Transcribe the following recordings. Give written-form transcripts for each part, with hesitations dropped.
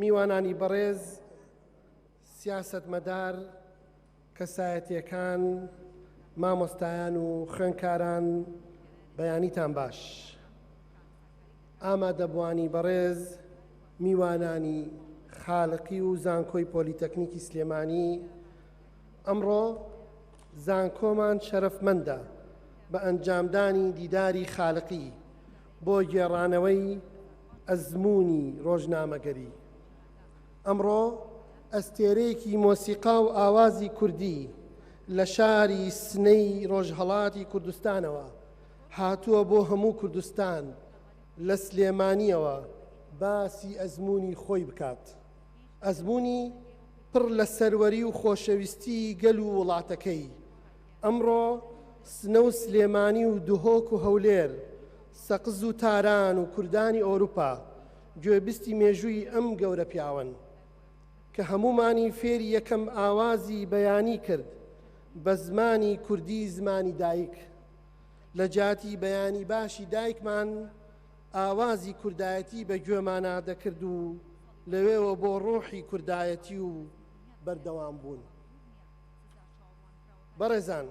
میوانانی بەڕێز، سیاسەتمەدار، کەسایەتییەکان، مامۆستایان و خوێندکاران، بەیانیتان باش. ئامادەبووانی بەڕێز، میوانانی خالقی و زانکۆی پۆلیتەکنیکی سلێمانی، ئەمڕۆ زانکۆمان شەرەفمەندە بە ئەنجامدانی دیداری خالقی بۆ گێڕانەوەی ئەزموونی ڕۆژنامەگەری. ئەمڕۆ ئەستێرەیەکی مۆسیقا و ئاوازی کوردی لە شاری سنەی ڕۆژهەڵاتی کوردستانەوە هاتووە بۆ هەموو کوردستان لە سلێمانییەوە باسی ئەزموونی خۆی بکات. ئەزموونی پڕ لە سەروەری و خۆشەویستیی گەل و وڵاتەکەی. ئەمڕۆ سنە و سلێمانی و دهۆک و هەولێر، سەقز و تاران و کوردانی ئۆروپا گوێبیستی مێژووی ئەم گەورە پیاوەن کە هەموومانی فێری یەکەم ئاوازی بەیانی کرد بە زمانی کوردی زمانی دایک. لە جیاتی بەیانی باشی دایکمان ئاوازی کوردایەتی بە گوێمانا دەکرد و لەوێوە بۆ ڕۆحی کوردایەتی و بەردەوام بوون. بەڕێزان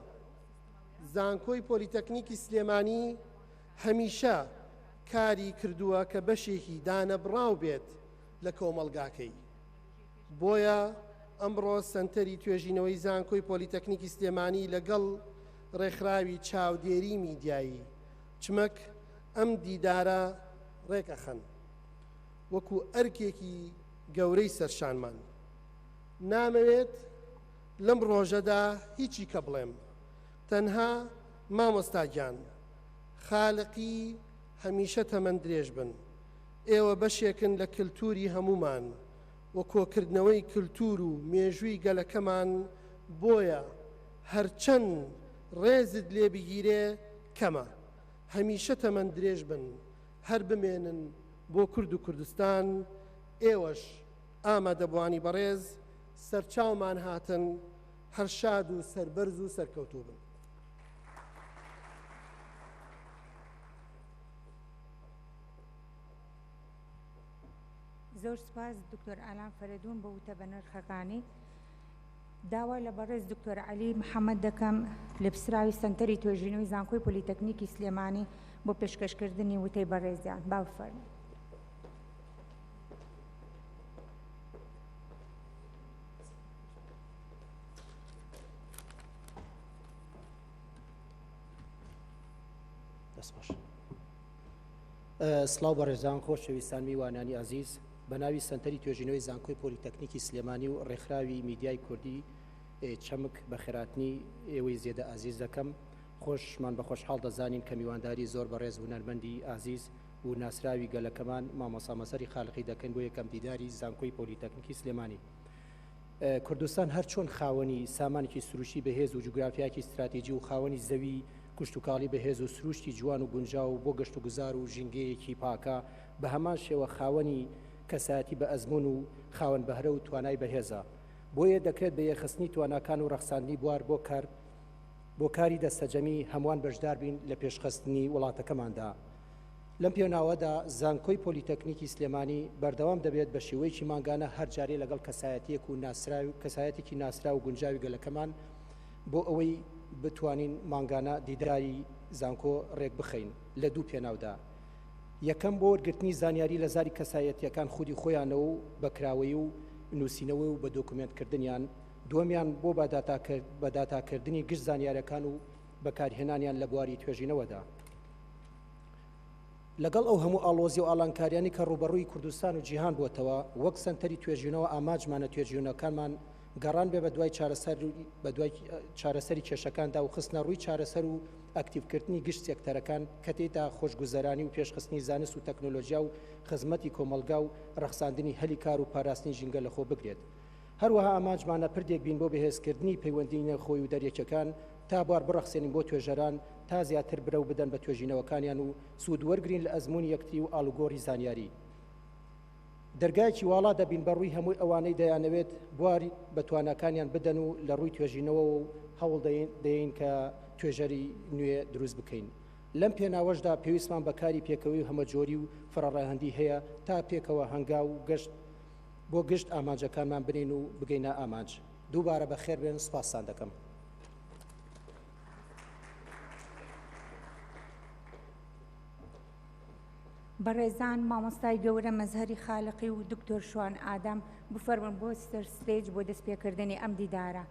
زانکۆی پۆلیتەکنیکی سلێمانی هەمیشە کاری کردووە کە بەشێکی دانەبڕاو بێت لە کۆمەڵگاکەی بۆیە ئەمڕۆ سەنتەری توێژینەوەی زانکۆی پۆلیتەکنیکی سلێمانی لەگەڵ ڕێکخراوی چاودێری میدیایی چمک ئەم دیدارە ڕێکەخەن وەکو ئەرکێکی گەورەی سەرشانمان نامەوێت لەم ڕۆژەدا هیچی کە بڵێم تەنها مامۆستا گیان خالقی هەمیشە تەمەن درێژ بن ئێوە بەشێکن لە کلتوری هەموومان و کۆکردنەوەی کلتور و مێژووی گەلەکەمان بۆیە هەرچەند ڕێزت لێ بگیرێ کەمە هەمیشە تەمەن درێژ بن هەر بمێنن بۆ کورد و کوردستان ئێوەش ئامادەبوانی بەڕێز سەرچاومان هاتن هەر شاد و سەربەرز و سەرکەوتوو بن. زۆر سوپاس دکتۆر ئالان فەرەدوون بۆ وتە بەنرخەکانی. داوا لە بەڕێز دکتۆر عەلی محەمەد دەکەم لێپسراوی سەنتەری توێژینەوەی زانکۆی پۆلیتەکنیکی سلێمانی بۆ پێشکەشکردنی وتەی بەڕێزیان. با بفەرموون. سڵاو بەڕێزان خۆشەویستان میوانانی ئازیز بە ناوی سەنتەری توێژینەوەی زانکۆی پۆلیتەکنیکی سلێمانی و ڕێکخراوی میدیای کوردی چەمک بە خێراتنی ئێوەی زێدە ئازیز دەکەم خۆشمان بە خۆشحاڵ دەزانین کە میوانداری زۆر بەڕێز هونەرمەندی ئازیز و ناسراوی گەلەکەمان مامۆستا مەزهەری خالقی دەکەین بۆ یەکەم دیداری زانکۆی پۆلیتەکنیکی سلێمانی. کوردستان هەر چۆن خاوەنی سامانێکی سروشتی بەهێز و جوگرافیاکی ستراتیجی و خاوەنی زەوی کشتوکاڵی بەهێز و سروشتی جوان و گونجاو بۆ گەشتوگوزار و ژینگەیەکی پاکە، بە هەمان شێوە خاوەنی کەسایەتی بە ئەزموون و خاوەن بەهرە و توانای بەهێزە. بۆیە دەکرێت بە یەکخستنی تواناکان و ڕەخساندنی بوار بۆ کار بۆ کاری دەستەجەمی هەمووان بەشدار بین لە پێشخستنی وڵاتەکەماندا. لەم پێناوەدا زانکۆی پۆلیتەکنیکی سلێمانی بەردەوام دەبێت بە شێوەیەکی مانگانە هەر جارێ لەگەڵ کەسایەتیەک و ناسراو کەسایەتێکی ناسراو و گونجاوی گەلەکەمان بۆ ئەوەی بتوانین مانگانە دیداری زانکۆ ڕێکبخەین لە دوو پێناودا یەکەم بۆ وەرگرتنی زانیاری لە زاری کەسایەتیەکان خودی خۆیانەوە و بە کراوەیی و نووسینەوە و بە دۆکومێنت کردنیان دووەمیان بۆ بە داتاکردنی گشت زانیارەکان و بەکارهێنانیان لە بواری توێژینەوەدا. لەگەڵ ئەو هەموو ئاڵۆزی و ئاڵانکاریانی کە ڕووبەڕووی کوردستان و جیهان بووەتەوە، وەک سەنتەری توێژینەوە ئامانجمانە توێژینەوەکانمان گەڕان بێ بەدوای چارەسەر بەدوای چارەسەری کێشەکاندا و خستنە ڕووی چارەسەر و ئەکتیڤکردنی گشت سێکتەرەکان کە تێیدا خۆشگوزەرانی و پێشخستنی زانست و تەکنۆلۆژیا و خزمەتی کۆمەڵگا و ڕەخساندنی هەلی کار و پاراستنی ژینگە لەخۆ بگرێت. هەروەها ئامانجمانە پردێک بین بۆ بەهێزکردنی پەیوەندیی نێوخۆی و دەریەکیەکان تا بوار بڕەخسێنین بۆ توێژەران تا زیاتر برەو بدەن بە توێژینەوەکانیان و سوود وەرگرین لە ئەزموونی یەکتری و ئاڵوگۆڕی زانیاری. دەرگایەکی واڵا دەبین بە ڕووی هەمووی ئەوانەی دەیانەوێت بوار بە تواناکانیان بدەن و لە ڕووی توێژینەوەوە و هەوڵ دەین کە توێژەری نوێ دروست بکەین. لەم پێناوەشدا پێویستمان بە کاری پێکەوەی و هەمەجۆری و فرەڕەهەندی هەیە تا پێکەوە هەنگاو و گەشت. بۆ گشت ئامانجەکانمان بنێین و بگەینە ئامانج. دووبارە بەخێر بێن، سوپاستان دەکەم. بەڕێزان مامۆستای گەورە مەزهەری خالقی و دکتۆر شوان ئادەم بفەرموون بۆ سەر stage بۆ دەستپێکردنی ئەم دیدارە.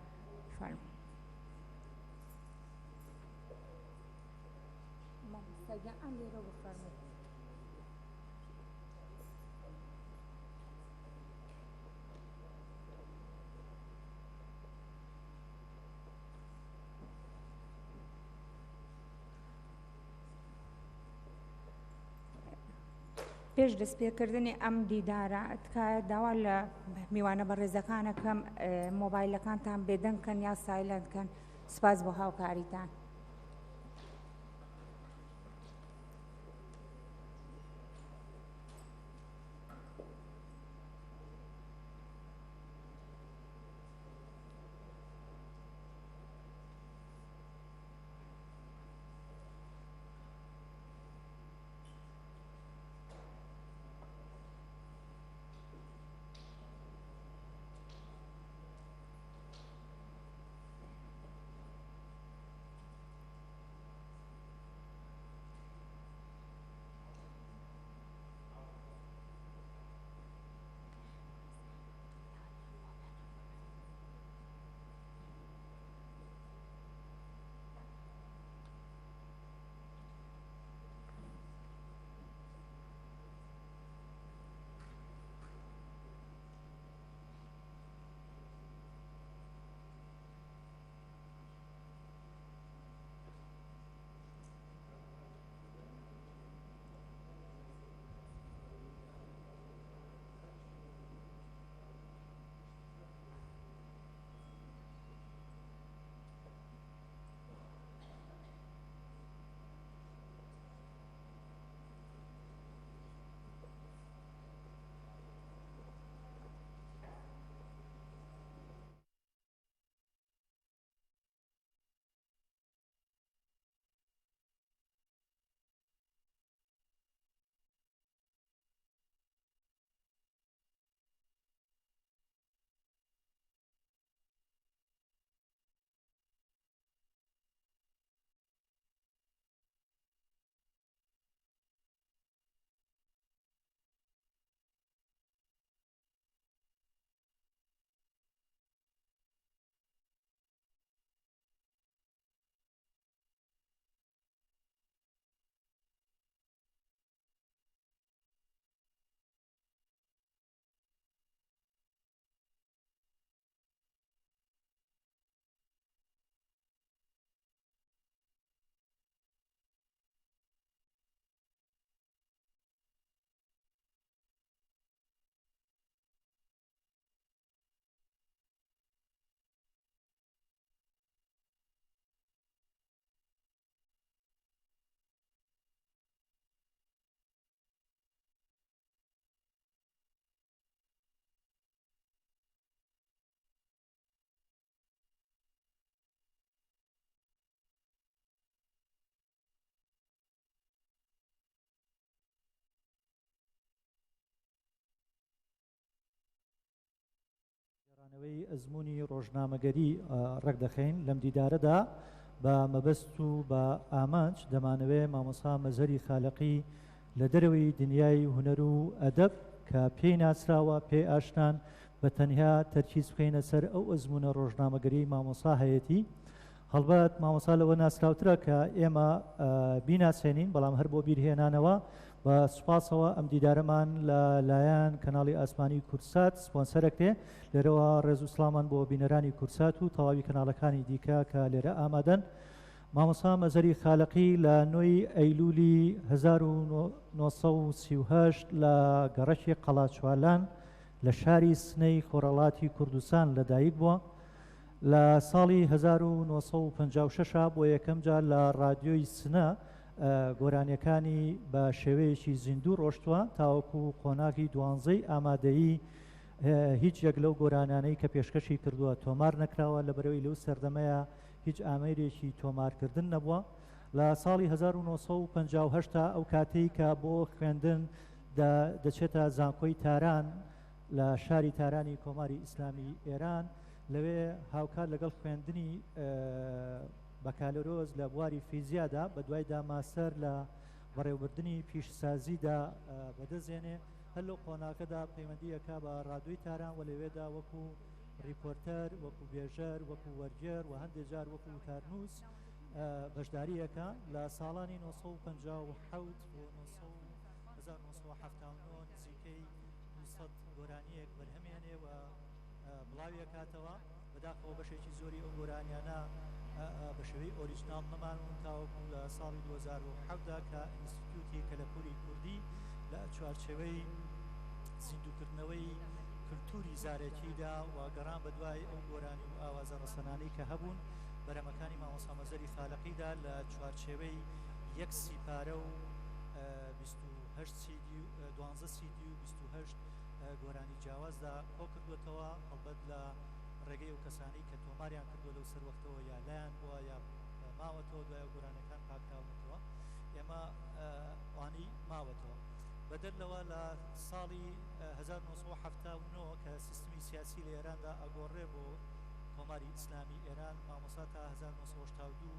فەرموون. مامۆستا گیان ئەم لێرە بفەرموو. پێش دەستپێکردنی ئەم دیدارە تکایە داوا لە میوانە بەڕێزەکانەکەم مۆبایلەکانتان بێدەنگ کەن یا silent کەن سپاس بۆ هاوکاریتان. گێڕانەوەی ئەزموونی ڕۆژنامەگەری ڕێکدەخەین، لەم دیدارەدا بە مەبەست و بە ئامانج دەمانەوێ مامۆستا مەزهەری خالەقی لە دەرەوەی دنیای هونەر و ئەدەب کە پێی ناسراوە، پێی ئاشنان، بە تەنیا تەرکیز بخەینە سەر ئەو ئەزموونە ڕۆژنامەگەریەی مامۆستا هەیەتی. هەڵبەت مامۆستا لەوە ناسراوترە کە ئێمە بیناسێنین، بەڵام هەر بۆ بیرهێنانەوە بە سوپاسەوە ئەم دیدارەمان لە لایەن کەناڵی ئاسمانی کوردسات سپۆنسەرەکرێ. لێرەوە ڕێز و سڵامان بۆ بینەرانی کوردسات و تەواوی کەناڵەکانی دیکە کە لێرە ئامادەن. مامۆستا مەزەری خالەقی لە نۆی ئەیلولی 1938 لە گەڕەکی قەڵاچوالان لە شاری سنەی خۆرهەڵاتی کوردستان لەدایک بووە. لە ساڵی 1956 بۆ یەکەم جار لە ڕادیۆی سنە گۆرانیەکانی بە شێوەیەکی زیندوو ڕۆشتووە تاوەکو قۆناغی دوانزەی ئامادەیی هیچ یەک لەو گۆرانانەی کە پێشکەشی کردووە تۆمار نەکراوە لەبەرەوەی لەو سەردەمەیە هیچ ئامێرێکی تۆمارکردن نەبووە. لە ساڵی 1958 ئەو کاتەی کە بۆ خوێندن دەچێتە زانکۆی تاران. لە شاری تارانی کۆماری ئیسلامی ئێران، لەوێ هاوکات لەگەڵ خوێندنی بەکالۆرۆس لە بواری فیزیادا، بەدوایدا ماستەر لە بەڕێوەبردنی پیشسازیدا بەدەستێنێ. هەر لەو قۆناغەدا پەیوەندی ئەکا بە ڕادیۆی تاران و لەوێدا وەکو ڕیپۆرتەر، وەکو بێژەر، وەکو وەرگێڕ و هەندێ جار وەکو وتارنووس بەشداری ئەکا. لە ساڵانی 957 بۆ 1979 نزیکەی 200 گۆرانییەک بەرهەمێنێ و بڵاوی ئەکاتەوە. بەداخەوە بەشێکی زۆری ئەو گۆرانیانە بە شێوەی ئۆریجناڵ نەمانون تاوەکو لە ساڵی 2007 دا کە ئینستیتیوتی کەلەپوری کوردی لە چوارچێوەی زیندووکردنەوەی کلتوری زارەکیدا و گەڕان بە دوای ئەو گۆرانی و ئاوازە ڕەسەنانەی کە هەبوون بەرهەمەکانی مامۆستا مەزەری خالەقیدا لە چوارچێوەی یەک سیپارە و 28 سیدی و 12 سیدی و 28 گۆرانی جیاوازدا کۆکردووەتەوە، هەڵبەت لە ڕێگەی ئەو کەسانەی کە تۆماریان کردووە لەو سەروەختەوە یا لایان بووە یا ماوەتەوە دوای ئەو گۆرانیەکان پاکراونەتەوە ئێمە ئەوانەی ماوەتەوە. بەدەر لەوە لە ساڵی 1979 کە سیستمی سیاسی لە ئێراندا ئەگۆڕێ بۆ کۆماری ئیسلامی ئێران، مامۆستا تا 1982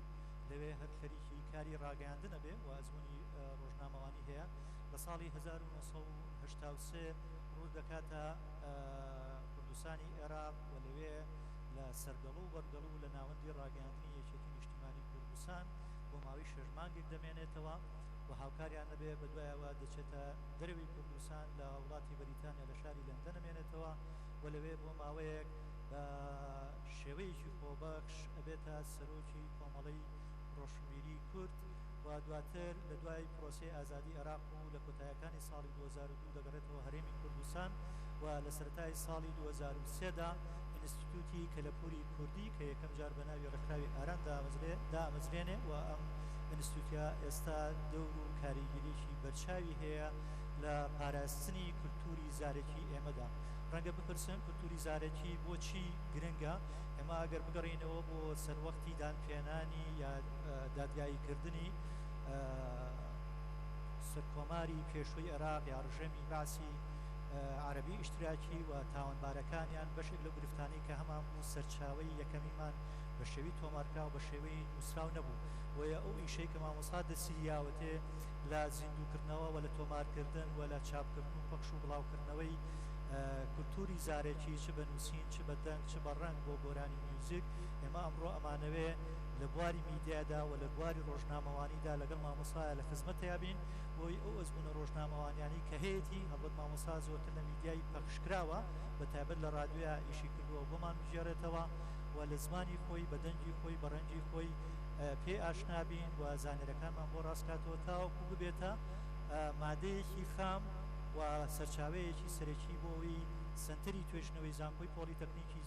لەوێ هەر خەریکی کاری ڕاگەیاندنە بێ و ئەزموونی ڕۆژنامەوانی هەیە. لە ساڵی 1983 ڕوو دەکاتە کوردستانی عێراق و لەوێ لە سەرگەڵو و بەرگەڵو لە ناوەندی ڕاگەیاندنی یەکێتی نیشتیمانی کوردستان بۆ ماوەی شەش مانگێک دەمێنێتەوە و هاوکاریان نەبێ بەدوایەوە دەچێتە دەرەوەی کوردستان لە وڵاتی بەریتانیا لە شاری لەندەن ئەمێنێتەوە و لەوێ بۆ ماوەیەک بە شێوەیەکی خۆبەخش ئەبێتە سەرۆکی کۆمەڵەی ڕۆشنبیری کورد و دواتر لە دوای پرۆسەی ئازادی عێراق و لە کۆتایەکانی ساڵی 2002 دەگەڕێتەوە هەرێمی کوردستان و لە سەرەتای ساڵی 2003 دا ئینستیتوتی کەلەپوری کوردی کە یەکەم جار بە ناوی ڕێکخراوی ئارام دامەزرێنێ و ئەم ئینستیتوتە ئێستا دەور و کاریگەریی بەرچاوی هەیە لە پاراستنی کولتوری زارەکی ئێمەدا. ڕەنگە بپرسن کولتوری زارەکی بۆچی گرنگە؟ ئێمە ئەگەر بگەڕێینەوە بۆ سەروەختی دانپێنانی یا دادگاییکردنی سەرکۆماری پێشووی عێراق یا ڕژێمی بەعسی عەرەبی ئیشتراکی و تاوانبارەکانیان، بەشێک لەو گرفتانەی کە هەمان بوو سەرچاوەی یەکەمیمان بە شێوەی تۆمارکراو بە شێوەی نووسراو نەبوو. بۆیە ئەو ئیشەی کە مامۆستا دەستی یاوەتێ لە زیندووکردنەوە و لە تۆمارکردن و لە چاپکردن و پەخش و بڵاوکردنەوەی کولتوری زارەکی چ بە نووسین چ بە دەنگ چ بە ڕەنگ بۆ گۆرانی و میوزیک، ئێمە ئەمڕۆ ئەمانەوێ لە بواری میدیادا و لە بواری ڕۆژنامەوانیدا لەگەڵ مامۆستایا لە خزمەتیا بین بۆی ئەو ئەزموونە ڕۆژنامەوانیانەی کە هەیەتی، هەڵبەت مامۆستا زۆرتر لە میدیای پەخشکراوە بە تایبەت لە ڕادیۆیا ئیشی کردووە بۆمان بگێڕێتەوە و لە زمانی خۆی بە دەنگی خۆی بە ڕەنگی خۆی پێی ئاشنا بین و زانیارەکانمان بۆ ڕاست کاتەوە تاوەکو ببێتە مادەیەکی خام و سەرچاوەیەکی سەرەکی بۆ ئەوەی سەنتەری توێژینەوەی زانکۆی پۆلیتەکنیکی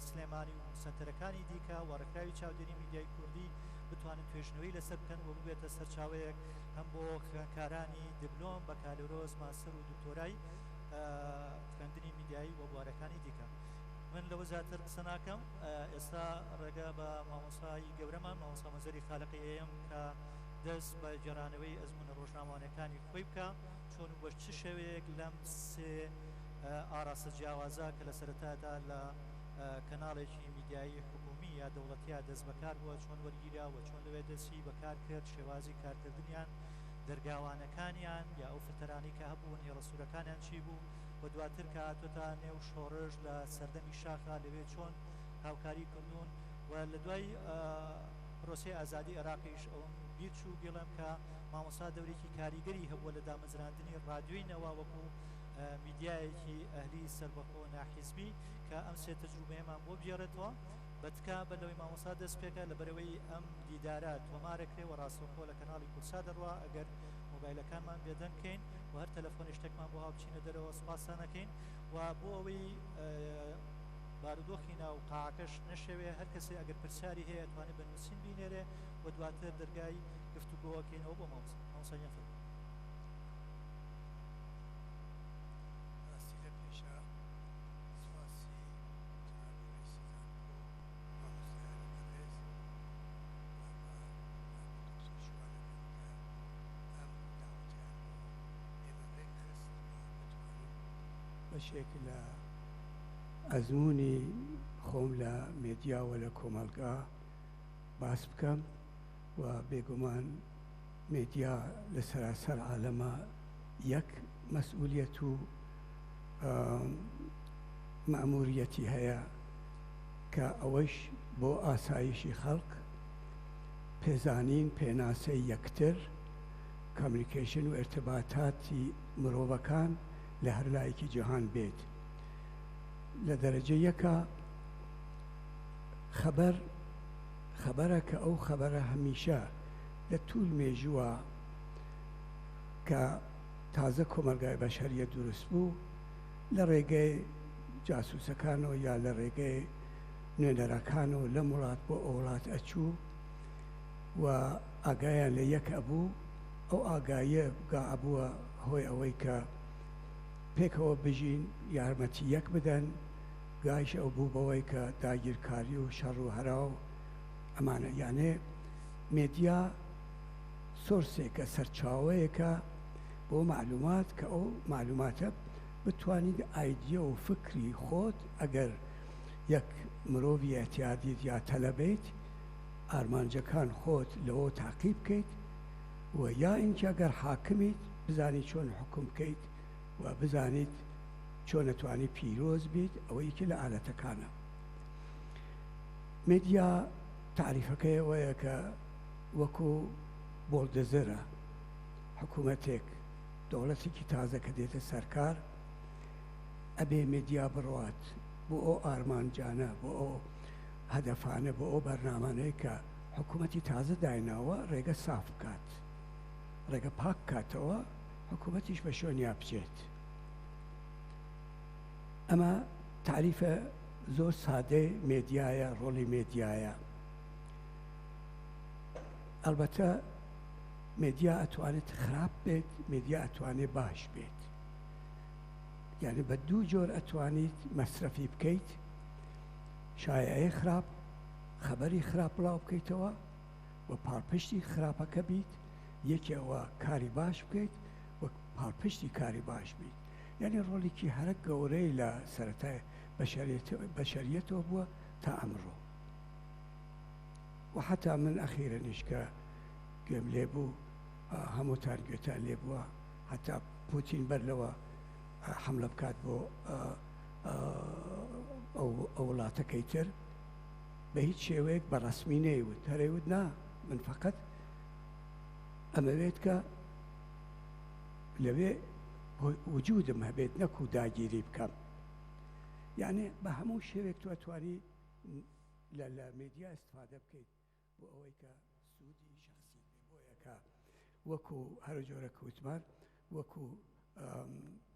سلێمانی و سەنتەرەکانی دیکە و ڕێکخراوی چاودێری میدیای کوردی بتوانن توێژینەوەی لەسەر بکەن و ببێتە سەرچاوەیەک هەم بۆ خوێندکارانی دبلۆم، بەکالۆرۆس، ماستەر و دکتۆرای خوێندنی میدیایی و بوارەکانی دیکە. من لەوە زیاتر قسە ناکەم، ئێستا ڕێگە بە مامۆستای گەورەمان مامۆستا مەزەری خالقی ئەیەم کە دەست بە گێڕانەوەی ئەزموونە ڕۆژنامەوانیەکانی خۆی بکا، چۆن و بە چ شێوەیەک لەم سێ ئاراستە جیاوازە کە لە سەرەتادا لە کەناڵێکی میدیایی حکوومی یا دەوڵەتیا دەست بەکار بووە، چۆن وەرگیرا و چۆن لەوێ دەستی بەکار کرد، شێوازی کارکردنیان، دەرگاوانەکانیان یا ئەو فلتەرانەی کە هەبوون، هێڵە سوورەکانیان چی بوو و دواتر کە هاتۆتە نێو شۆڕش لە سەردەمی شاخا لەوێ چۆن هاوکاری کردوون و لە دوای پرۆسەی ئازادی عێراقیش ئەوم بیر چوو بیڵێم کە مامۆستا دەورێکی کاریگەری هەبووە لە دامەزراندنی ڕادیۆی نەوا وەکو میدیایەکی ئەهلی سەربەخۆ ناحیزبی کە ئەم سێ تەجروبەیەمان بۆ بگێڕێتەوە. بە تکا بەر لەوەی مامۆستا دەست پێکا لەبەرئەوەی ئەم دیدارە تۆمارەکرێ و ڕاستەوخۆ لە کەناڵی کوردسات دەڕوا ئەگەر مۆبایلەکانمان بێدەنگ کەین و هەر تەلەفۆنی شتێکمان بۆ هاو بچینە دەرەوە سوپاستان ئەکەین و بۆ ئەوەی بارودۆخی ناو قاعەکەش نەشێوێ هەر کەسێ ئەگەر پرسیاری هەیە ئەتوانێ بە نووسین بینێرێ و دواتر دەرگای گفتوگۆ ئەکەینەوە بۆ مامۆستا. مامۆستا گیان فەرموو. ڕاستی لە پێشا سوپاسی جەنابی ڕەئیسی زانکۆ و مامۆستایانی بەڕێز و هەروەها جەنابی دکتۆر شوان ئەکەم کە ئەم داوەتەیان بۆ ئێمە ڕێکخست و بتوانین. بەشێک لە ئەزموونی خۆم لە مێدیا و لە کۆمەڵگا باس بکەم و بێگومان مێدیا لە سەراسەر عالەمە یەک مەسئولیەت و مەئموریەتی هەیە کە ئەوەیش بۆ ئاسایشی خەڵک، پێزانین، پێناسەی یەکتر، communication و ئیرتباتاتی مرۆڤەکان لە هەر لایەکی جیهان بێت. لە دەرەجە یەکا خەبەر خەبەرە کە ئەو خەبەرە هەمیشە لە توول مێژووە کە تازە کۆمەڵگای بەشەریەت دروست بوو لە ڕێگەی جاسوسەکانەوە یا لە ڕێگەی نوێنەرەکانەوە لەم وڵات بۆ ئەو وڵات ئەچوو و ئاگایان لە یەک ئەبوو، ئەو ئاگاییە گا ئەبووە هۆی ئەوەی کە پێکەوە بژین، یارمەتی یەک بدەن، گایش ئەو بوو بەوەی کە داگیرکاری و شەڕ و هەرا و ئەمانە. یانێ مێدیا source ێکە، سەرچاوەیەکە بۆ مەعلومات کە ئەو مەعلوماتە بتوانیت ئایدیە و فکری خۆت ئەگەر یەک مرۆڤی ئیعتیادیت یا تەلەبەیت ئارمانجەکان خۆت لەوە تاقی بکەیت و یا ئینکە ئەگەر حاکمیت بزانی چۆن حوکم بکەیت و بزانیت چۆن ئەتوانی پیرۆز بیت ئەوە یەکێ لە ئالەتەکانە. مێدیا تاریفەکەی ئەوەیە کە وەکو بۆڵدزەرە حکوومەتێک دەوڵەتێکی تازە کە دێتە سەرکار ئەبێ مێدیا بڕوات بۆ ئەو ئارمانجانە بۆ ئەو هەدەفانە بۆ ئەو بەرنامانەی کە حکوومەتی تازە دایناوە ڕێگە ساف بکات ڕێگە پاک کاتەوە حکوومەتیش بە شوێنیا بچێت ئەمە تاریفە زۆر سادەی مێدیایە ڕۆڵی مێدیایە ئەلبەتە مێدیا ئەتوانێت خراپ بێت مێدیا ئەتوانێت باش بێت یعنی بە دوو جۆر ئەتوانیت مەسرەفی بکەیت شایعەی خراپ خەبەری خراپ بڵاو بکەیتەوە و پاڵپشتی خراپەکە بیت یەکێەوە کاری باش بکەیت و پاڵپشتی کاری باش بیت یعنی ڕۆڵێکی هەرە گەورەی لە سەرەتای بەشەریەتەوە بووە تا ئەمڕۆ و حتا من ئەخیرەنیش کە گوێم لێ بوو هەمووتان گوێتان لێ بووە حتا پوتین بەر لەوە حملە بکات بۆ ئەو وڵاتەکەی تر بە هیچ شێوەیەک بە ڕسمی نەیوت هەرەیوت نا من فقط ئەمەوێت کە لەوێ وجودم هەبێت نەکو داگیری بکەم یعنی بە هەموو شێوێک تو ئەتوانی لە مێدیا استفادە بکەیت بۆ ئەوەی کە سوودی شخصی بێ بۆیە کە وەکو هەر جۆرە کەوتمان وەکو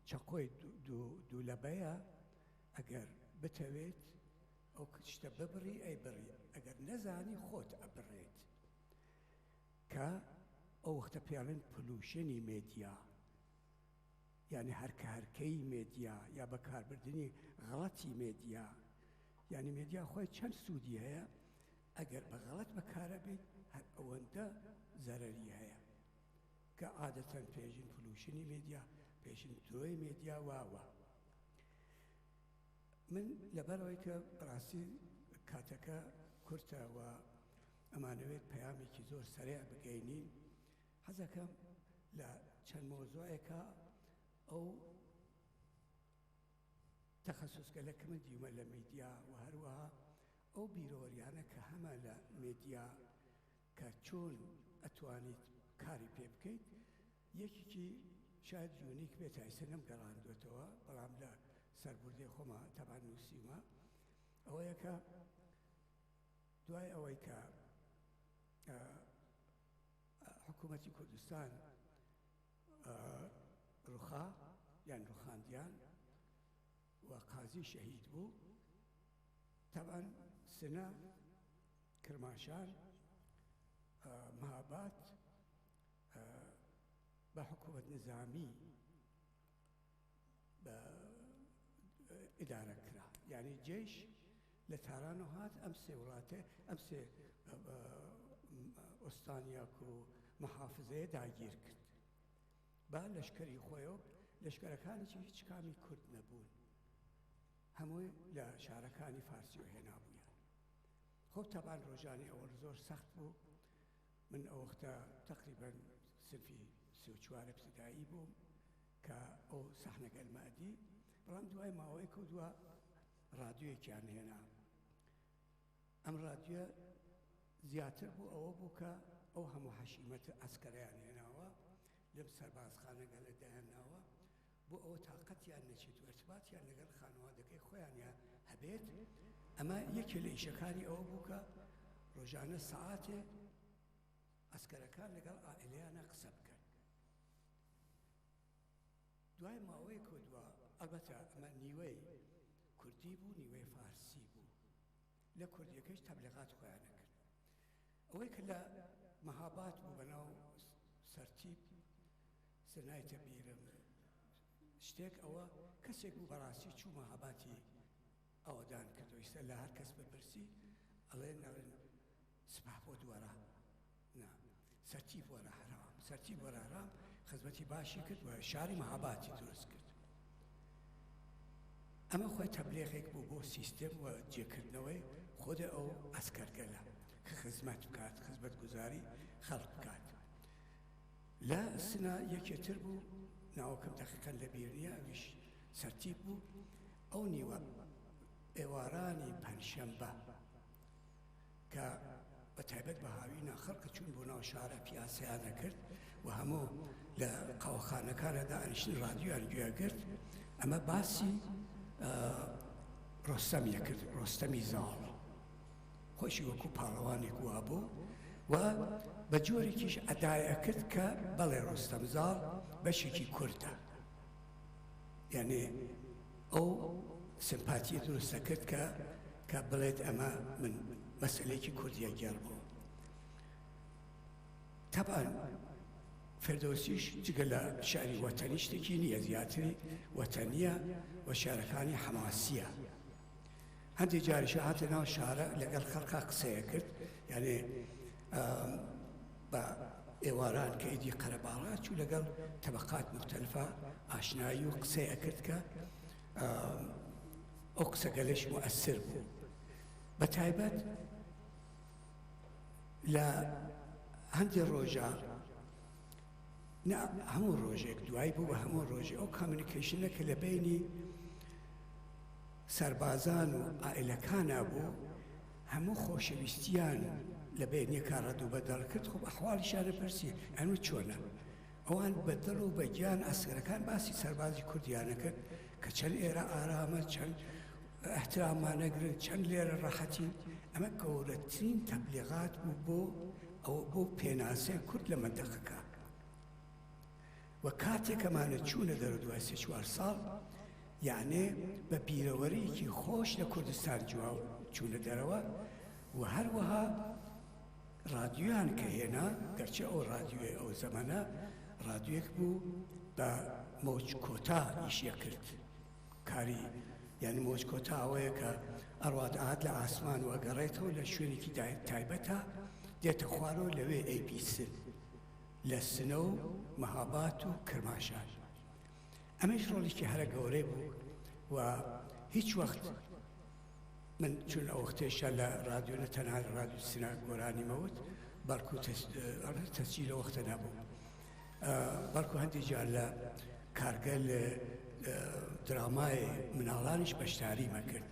چەقۆی دوو لەبەیە ئەگەر بتەوێت ئەو شتە ببڕی ئەی بڕی ئەگەر نەزانی خۆت ئەبڕێت کە ئەو وەختە پێڵێن pollution ی مێدیا یانی هەرکە هەرکەی مێدیا یا بەکاربردنی غەڵەتی مێدیا یانی مێدیا خۆی چەند سوودی هەیە ئەگەر بە غەڵەت بەکارە بیت هەر ئەوەندە زەرەری هەیە کە عادەتەن پێژین pollution ی مێدیا پێژین درۆی مێدیا واوە من لەبەرەوەی کە بەڕاستی کاتەکە کورتە و ئەمانەوێت پەیامێکی زۆر سەرێع بگەینین حەزەکەم لە چەند مەوزوعێکا ئەو تەخەسوسگەلە کە من دیومە لە میدیا و هەروەها ئەو بیرەوەریانە کە هەمە لە مێدیا کە چۆن ئەتوانیت کاری پێ بکەیت یەکێکی شاید unique بێت تا ئێستا نەمگەڕاندوێتەوە بەڵام لە سەربوردەی خۆما تەبان نووسیومە ئەوەیە کە دوای ئەوەی کە حکوومەتی کوردستان ڕوخا یان ڕوخاندیان و قازی شەهید بوو تەبان سنە کرماشان مهاباد بە حکوومەت نظامی بە ئیدارە کرا یعنی جێش لە تارانەوە هات ئەم سێ وڵاتێ ئەم سێ ئۆستانیاک و محافزەیە داگیر کرد با لەشکری خۆیەوە. لەشکەرەکانیشی هیچ کامی کورد نەبوون، هەمووی لە شارەکانی فارسیەوە هێنابوویان. خۆ تەبان ڕۆژانی ئەوەڵ زۆر سەخت بوو. من ئەو وەختە تەقریبەن سنفی 34 ابتدایی بووم کە ئەو سەحنەگەلمە ئەدی، بەڵام دوای ماوەیەک و دوا ڕادیۆیەکیان هێنا. ئەم ڕادیۆ زیاتر بوو ئەوە بوو کە ئەو هەموو حەشیمەتە عەسکەرەیان هێناوە لەم سەربازخانە گەلە دایانناوە بۆ ئەوە تاقەتیان نەچێت و ئەرتباتیان لەگەڵ خانەوادەکەی خۆیانیا هەبێت. ئەمە یەکێ لە ئیشەکانی ئەوە بوو کە ڕۆژانە سەعاتێ عەسکەرەکان لەگەڵ عائیلەیانە قسە بکەن. دوای ماوەیەک و دوا ئەلبەتە ئەمە نیوەی کوردی بوو نیوەی فارسی بوو، لە کوردیەکەش تەبلیغات خۆیان نەکرد. ئەوەی کە لە مەهابات بوو بەناو سەرتیپ سنایتە بیرم شتێک، ئەوە کەسێک بوو بەڕاستی چوو مەهاباتی ئاوەدان کردو. ئیستا لە هەر کەس بپرسی ئەڵێن ئەڵێن سپاه بۆ دووەرە نا سەرتیپ وەرە حرام. سەرتیپ وەرە حرام خزمەتی باشی کرد و شاری مەهاباتی دروست کرد. ئەمە خۆی تەبلیغێک بوو بۆ سیستم و جێکردنەوەی خودی ئەو ئەسکەرگەلە کە خزمەت بکات، خزمەتگوزاری خەڵک بکات. لە سنە یەکێتر بوو، ناوەکەم دەقیقەن لەبیر نییە، ئەویش سەرتیپ بوو. ئەو نیوە ئێوارانی پەنجشەنبە کە بە تایبەت بە هاوینە خەڵکە چوون بۆ ناو شارە پیاسەیان ئەکرد و هەموو لە قاوەخانەکانە دانیشتن ڕادیۆیان گوێ کرد، ئەمە باسی ڕۆستەمی کرد، ڕۆستەمی زاڵ خۆشی وەکو پاڵەوانێک وابوو و بە جۆرێکیش ئەدای ئەکرد کە بەڵێ ڕۆستەم زاڵ بەشێکی کوردە، یعنی ئەو سمپاتیە دروستە کرد کە کە بڵێت ئەمە من مەسئلەیەکی کوردیە گێڕمەوە. تەبعەن فردۆسیش جگە لە شعری وەتەنی شتێکی نییە، زیاتری وەتەنیە و شعرەکانی حەماسیە. هەندێک جاریش هاتە ناو شارە لەگەڵ خەڵکا قسەیە کرد، یعنی بە ئێواران کە ئیدی قەرەباڵا چوو لەگەڵ تەبقات مختلفە ئاشنایی و قسەی ئەکرد کە ئەو قسەگەلەش مؤثر بوو، بە تایبەت لە هەندێک ڕۆژە نا هەموو ڕۆژێک دوای بوو بە هەموو ڕۆژێ ئەو کامیونیکەیشنە کە لە بینی سەربازان و عائلەکانا بوو هەموو خۆشەویستیان لە بینیەکە ڕەد و بەدەڵ کرد. خۆ ئەحواڵیشیانە پرسی ئەنو چۆنە، ئەوان بە دڵ و بە گیان ئەسکەرەکان باسی سەربازی کوردیانە کرد کە چەند ئێرە ئارامە، چەند احترامانەگرن، چەند لێرە ڕەحەتین. ئەمە گەورەترین تەبلیغات بوو بۆ ئەو بۆ پێناسەی کورد لە مەنتەقەکە. و کاتێک ئەمانە چوونە دەرەوە دوای 3-4 ساڵ، یعنێ بە بیرەوەریکی خۆش لە کوردستان جواب چوونە دەرەوە و هەروەها ڕادیۆیان کە هێنا، گەرچە ئەو ڕادیۆی ئەو زەمەنە ڕادیۆیەک بوو بە مۆج کۆتا ئیشیە کرد کاری، یعنی مۆج کۆتا ئەوەیە کە ئەڕوات ئاهات لە ئاسمان و ئەگەڕێتەوە لە شوێنێکی تایبەتە دێتە خوارەوە لەوێ ئەیبیسن لە سنە و مەهابات و کرماشان. ئەمەش ڕۆڵێکی هەرە گەورەی بوو و هیچ وەخت من چون ئەو وەختێشە لە رادیۆ نە تەنها لە رادیۆ سنە گۆرانی مەوت، بەڵکو تەسجیل ئەو وەختە نەبوو، بەڵکو هەندێک جار لە کارگەل درامای مناڵانیش بەشداریمە کرد.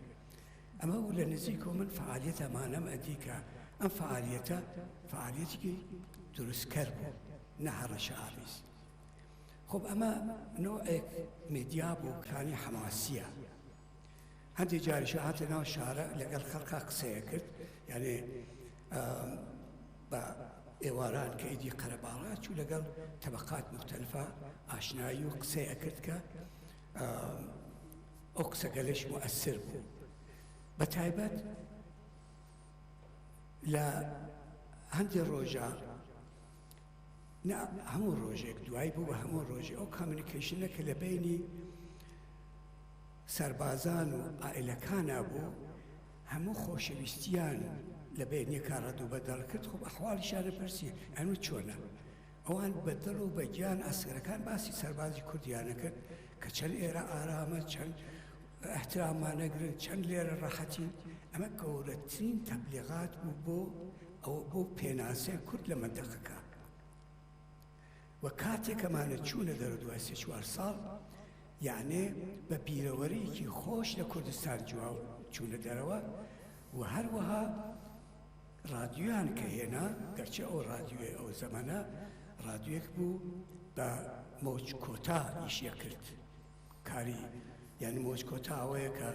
ئەمە بوو لە نزیک و من فعالیەت ئەمانەم ئەدی کە ئەم فعالیەتە فعالیەتێکی دروستکەر بوو نە هەڕەشە ئامیز. خب ئەمە نوعێک مێدیا بوو کانی حەماسیە. هەندێک جاریش هاتە ناو شارە لەگەڵ خەڵکا قسەیە کرد، یعنی بە ئێواران کە ئیدی قەرەباڵا چوو لەگەڵ تەبقات مختلفە ئاشنایی و قسەی ئەکرد کە ئەو قسەگەلەش مؤثر بوو، بە تایبەت لە هەندێک ڕۆژە نا هەموو ڕۆژێک دوای بوو بە هەموو ڕۆژێ ئەو کامیونیکەیشنە کە لە بینی سەربازان و عائلەکانا بوو هەموو خۆشەویستیان لە بینیەکە ڕەد و بەدەڵ کرد. خۆ ئەحواڵیشیانە پرسی ئەنو چۆنە، ئەوان بە دڵ و بە گیان ئەسکەرەکان باسی سەربازی کوردیانە کرد. کە چەند ئێرە ئارامە، چەند ئیحتراممان ئەگرن، چەند لێرە ڕەحەتین. ئەمە گەورەترین تەبلیغات بوو بۆ ئەوە بۆ پێناسەی کورد لە مەنتەقەکە. و کاتێک ئەمانە چوونە دەرەوە دوای سێ چوار ساڵ یانێ بە بیرەوەریکی خۆش لە کوردستان جواب چوونە دەرەوە و هەروەها ڕادیۆیان کە هێنا گەرچی ئەو ڕادیۆی ئەو زەمەنە ڕادیۆیەک بوو بە مۆج کۆتا ئیشیە کرد کاری یعنی مۆج کۆتا ئەوەیە کە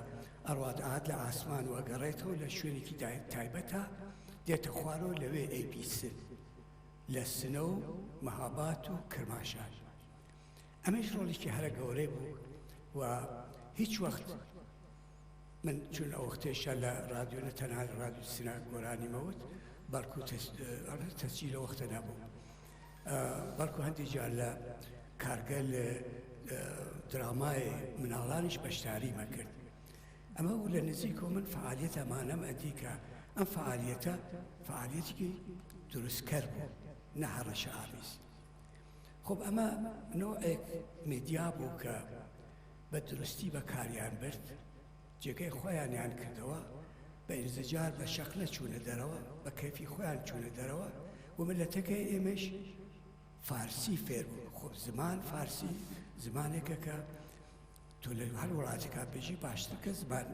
ئەڕوات ئات لە ئاسمان و ئەگەڕێتەوە لە شوێنێکی تایبەتە دێتە خوارەوە لەوێ ئەیبیسن لە سنە و مەهابات و کرماشان. ئەمەیش ڕۆڵێکی هەرە گەورەی بوو و هیچ وەخت من چون ئەو وەختێشە لە رادیۆ نە تەنها لە رادیۆ سنە گۆرانی مەوت بەڵکو تەسجیل لە وەختە نەبوو بەڵکو هەندێک جار لە کارگە لە درامای مناڵانیش بەشداری مەکرد ئەمە بوو لە نزیکەوە من فەعالیەت ئەمانەم ئەدی کە ئەم فەعالیەتە فەعالیەتێکی دروستکەر بوو نە هەڕەشە ئامیز. خب ئەمە نەوعێک مێدیا بوو کە بە دروستی بەکاریان برد، جێگەی خۆیانیان کردەوە، بە ئینزجار بە شەق نەچوونە دەرەوە، بە کەیفی خۆیان چوونە دەرەوە و مللەتەکەی ئێمەش فارسی فێر بوو. خب زمان فارسی زمانێکە کە تۆ لە هەر وڵاتێکا بژی باشتر کە زمان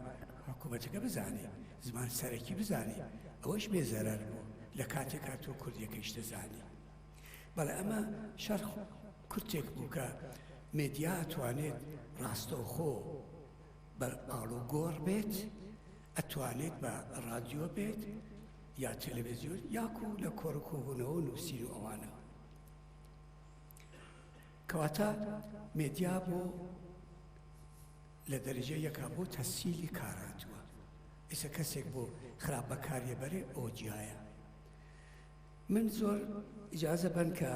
حکوومەتەکە بزانی زمان سەرەکی بزانی ئەوەش بێ زەرەر بوو لە کاتێکا تۆ کوردیەکەیش دەزانی بەڵێ ئەمە شەرح کورتێک بوو کە مێدیا ئەتوانێت ڕاستەوخۆ بە ئاڵوگۆڕ بێت ئەتوانێت بە ڕادیۆ بێت یا تەلەڤیزیۆن یاکو لە کۆڕ و کۆبوونەوە و نووسین و ئەوانە کەواتە مێدیا بۆ لە دەرەجە یەکا بۆ تەسهیلی کار هاتووە ئێستا کەسێک بۆ خراپ بەکاریە بەرێ ئەوە جیایە من زۆر ئیجازە بەن کە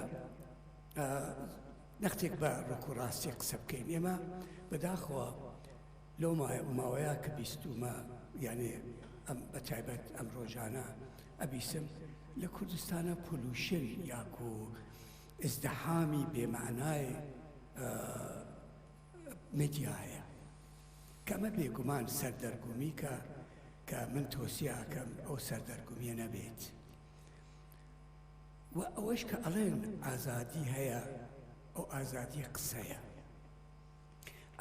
نەختێک بە ڕکو ڕاستی قسە بکەین ئێمە بەداخەوە لەو ماوەیە کە بیستومە یانێ ئەم بە تایبەت ئەم ڕۆژانە ئەبیسم لە کوردستانە پولوشن یاکو ئیزدحامی بێ مەعنای میدیا هەیە کە ئەمە بێگومان سەردەرگومیکە کە من تۆسیە ئەکەم ئەو سەردەرگومیە نەبێت و ئەوەش کە ئەڵێن ئازادی هەیە ئەو ئازادی قسەیە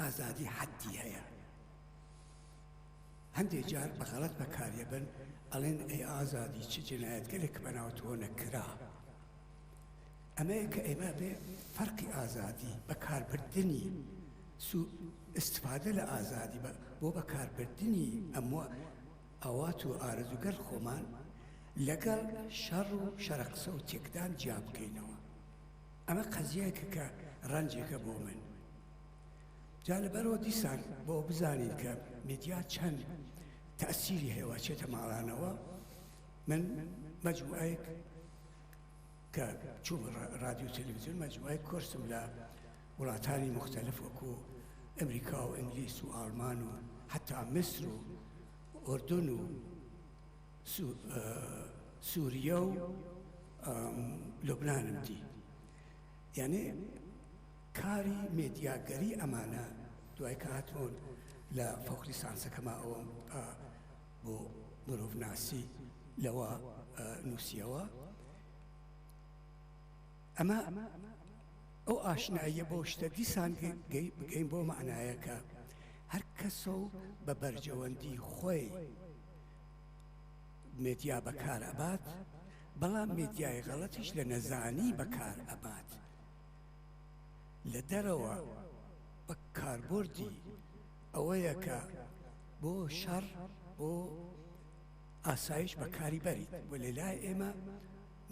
ئازادی حەدی هەیە هەندێک جار بە غەڵەت بەکاریەبن ئەڵێن ئەی ئازادی چ جنایەتگەلێک بەناو تۆ نەکرا ئەمەیە کە ئێمە بێ فەرقی ئازادی بەکاربردنی سو استفادە لە ئازادی بۆ بەکاربردنی ئەموە ئاوات و ئارەزووگەل خۆمان لەگەڵ شەڕ و شەرەقسە و تێکدان جیا بکەینەوە. ئەمە قەزیەکە کە ڕەنجێکە بۆ من. جا لەبەرەوە دیسان بۆ بزانین کە میدیا چەند تەئسیری هەیە و ئەچێتە ماڵانەوە من مەجموعەیەک کە چوومە ڕادیۆ تەلەڤیزیۆن مەجموعەیەک کۆرسم لە وڵاتانی موختەلف وەکو ئەمریکا و ئینگلیس و ئاڵمان و حتا میسر و ئۆردن و سووریە و لوبنانم دی یعنی کاری مێدیاگەری ئەمانە دوای کە هاتمەوە لە فەوق لیسانسەکەما ئەوەم بۆ مرۆڤناسی لەوە نووسیەوە ئەمە ئەو ئاشناییە بۆ شتە دیسان بگەین بۆ معنایە کە هەر کەسە و بە بەرجەوەندی خۆی مێدیا بەکار ئەبات بەڵام مێدیای غەڵەتیش لە نەزانی بەکار ئەبات لە دەرەوە بە کاربردی ئەوەیە کە بۆ شەڕ بۆ ئاسایش بەکاری بەریت و لە لای ئێمە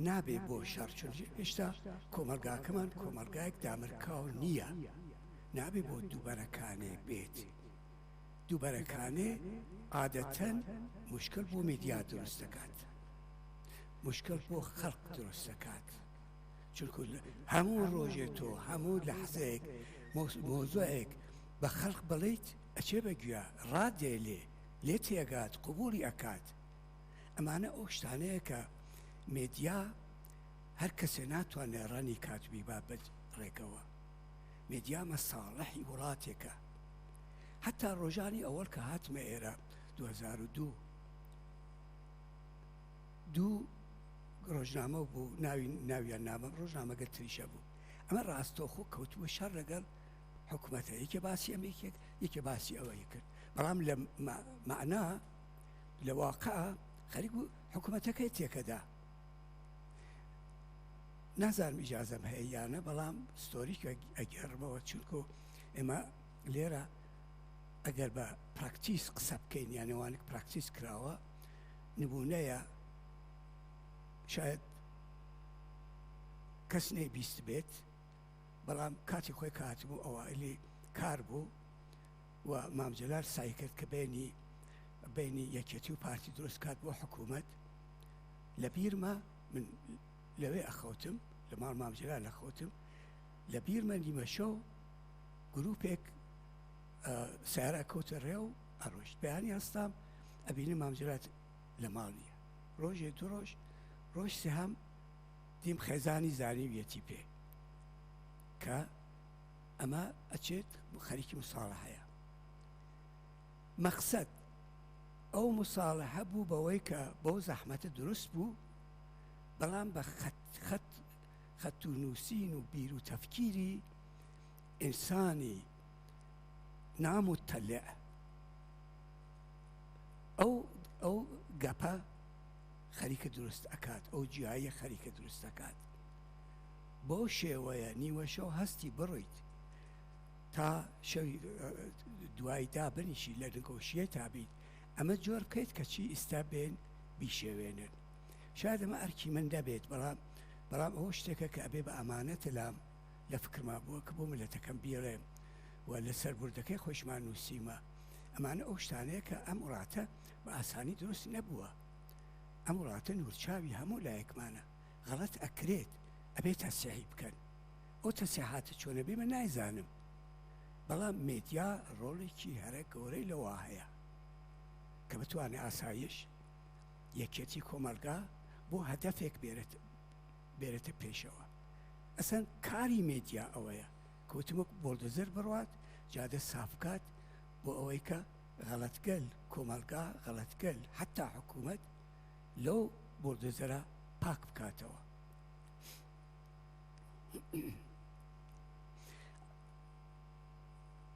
نابێ بۆ شەڕ چون هێشتا کۆمەڵگاکەمان کۆمەڵگایەک دامرکاو نییە نابێ بۆ دووبەرەکانێ بێت دووبەرەکانێ عادەتەن مشکل بۆ میدیا دروست دەکات مشکل بۆ خەڵک دروست دەکات چونکو هەموو ڕۆژێ تۆ هەموو لەحزەیەک مۆزوعێک بە خەڵک بڵیت ئەچێ بە گویا ڕادێ لێ لێ تێگات قبوڵی ئەکات ئەمانە ئەو شتانەیە کە مێدیا هەر کەسێ ناتوانێت ڕەنی کات بیبا بە ڕێگەوە. مێدیا مەساڵحی وڵاتێکە. حەتا ڕۆژانی ئەوەڵ کە هاتمە ئێرە 2002 دوو ڕۆژنامە بوو ناوی ناویان نامەم ڕۆژنامەگەل تریشە بوو ئەمە ڕاستەوخۆ کەوتبوو شەڕ لەگەڵ حکوومەتە یەکێ باسی ئەم یەکێک یەکێ باسی ئەوەی کرد بەڵام لە مەعنا لە واقع خەریک بوو حکوومەتەکەی تێکەدا نازانم ئیجازەم هەیە یانە بەڵام ستۆریکە ئەگەڕمەوە چونکو ئێمە لێرە ئەگەر بە پراکتیس قسە بکەین یانەوانک پراکتیس کراوە نمونەیە شاید کەس نەیبیست بێت بەڵام کاتی خۆی کە هاتبوو ئەوائلی کار بوو و مام جەلال سعی کرد کە بینی بینی یەکێتی و پارتی دروست کات بۆ حکوومەت لە بیرمە من لەوێ ئەخەوتم لە ماڵ مام جەلال ئەخەوتم لە بیرمە نیمە شەو گروپێک سیارە کەوتە ڕێ و ئەڕۆشت بەیانی هەستام ئەبینم مام جەلال لە ماڵ نییە ڕۆژێ دوو ڕۆژ ڕۆژ سێهەم دیم خێزانی زانیویەتی پێ کە ئەمە ئەچێت خەریکی مساڵەحەیە. مەقسەد ئەو مساڵەحە بوو بەوەی کە بەو زەحمەتە دروست بوو، بەڵام بە خەت خەت خەت و نووسین و بیر و تەفکیری ئینسانی ناموتەلع ئەو ئەو گەپە خەریکە دروست ئەکات ئەو جیاییە خەریکە دروست ئەکات بەو شێوەیە نیوەشەو هەستی بڕۆیت تا شەوی دوای دابنیشی لە نگۆشیە تا بیت ئەمە جۆر بکەیت کەچی ئیستا بێن بیشێوێنن شاید ئەمە ئەرکی من دەبێت بەڵام بەڵام ئەوە شتێکە کە ئەبێ بە ئەمانەتە لام لە فکرما بووە کە بۆ ملەتەکەم بیڵێم و لە سەربوردەکەی خۆشمان نووسیمە ئەمانە ئەو شتانەیە کە ئەم وڵاتە بە ئاسانی دروست نەبووە. ئەم وڵاتە نورچاوی هەموو لایەکمانە. غەڵەت ئەکرێت، ئەبێ تەسیحی بکەن. ئەو تەسیحاتە چۆنە بێ من نایزانم. بەڵام مێدیا ڕۆڵێکی هەرە گەورەی لەوە هەیە کە بتوانێ ئاسایش، یەکێتی کۆمەڵگا بۆ هەدەفێک بێرێت بێرێتە پێشەوە. ئەسەن کاری مێدیا ئەوەیە کە وتم وەک بۆڵدۆزەر بڕوات جادە ساف بکات بۆ ئەوەی کە غەڵەتگەل کۆمەڵگا، غەڵەتگەل حەتا حکوومەت لەو بۆڵدۆزەرە پاک بکاتەوە.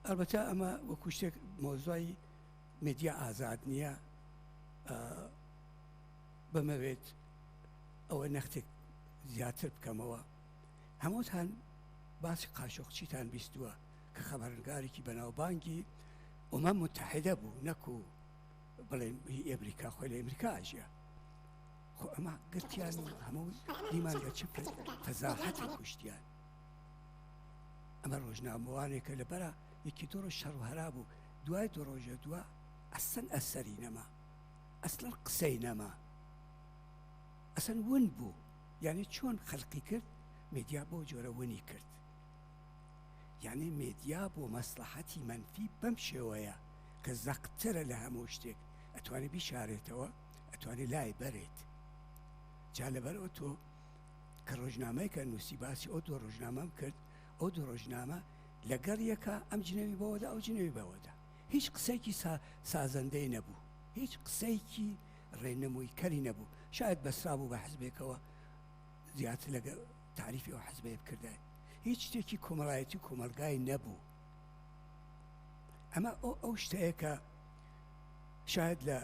ئەلبەتە ئەمە وەکو شتێک مۆزای مێدیا ئازاد نییە بمەوێت ئەوە نەختێک زیاتر بکەمەوە هەمووتان باسی قاشۆقچیتان بیستووە کە خەبەرنگارێکی بەناوبانگی ئومەم متحدە بوو نەکو بڵێن هی ئەمریکا خۆی لە ئەمریکا ئەژیا خۆ ئەمە گرتیان و هەموو دیمان لە چ فەزاحەتی کوشتیان ئەمە ڕۆژنامەوانێکە لەبەرە یەکی دوو ڕۆژ شەڕ و هەرا بوو دوای دوو ڕۆژە دوا ئەسەن ئەسەری نەما ئەسڵەن قسەی نەما ئەسەن ون بوو یعنی چۆن خەلقی کرد میدیا بۆ جۆرە ونی کرد یانی مێدیا بۆ مەسڵەحەتی مەنفی بەم شێوەیە کە زەقترە لە هەموو شتێک ئەتوانێ بیشارێتەوە ئەتوانێ لای بەرێت جا لەبەرئەوە تۆ کە ڕۆژنامەیەکە نووسی باسی ئەو دوو ڕۆژنامەم کرد ئەو دوو ڕۆژنامە لەگەڵ یەکە ئەم جنێوی بەوەدا ئەو جنێوی بەوەدا هیچ قسەیەکی سازەندەی نەبوو هیچ قسەیەکی ڕێنموویکەری نەبوو شاید بەسرا بوو بە حزبێکەوە زیاتر لەگە تاریفی ئەو حزبەیە بکردایە هیچ شتێکی کۆمەڵایەتی و کۆمەڵگای نەبوو ئەمە ئەو ئەو شتەیە کە شاید لە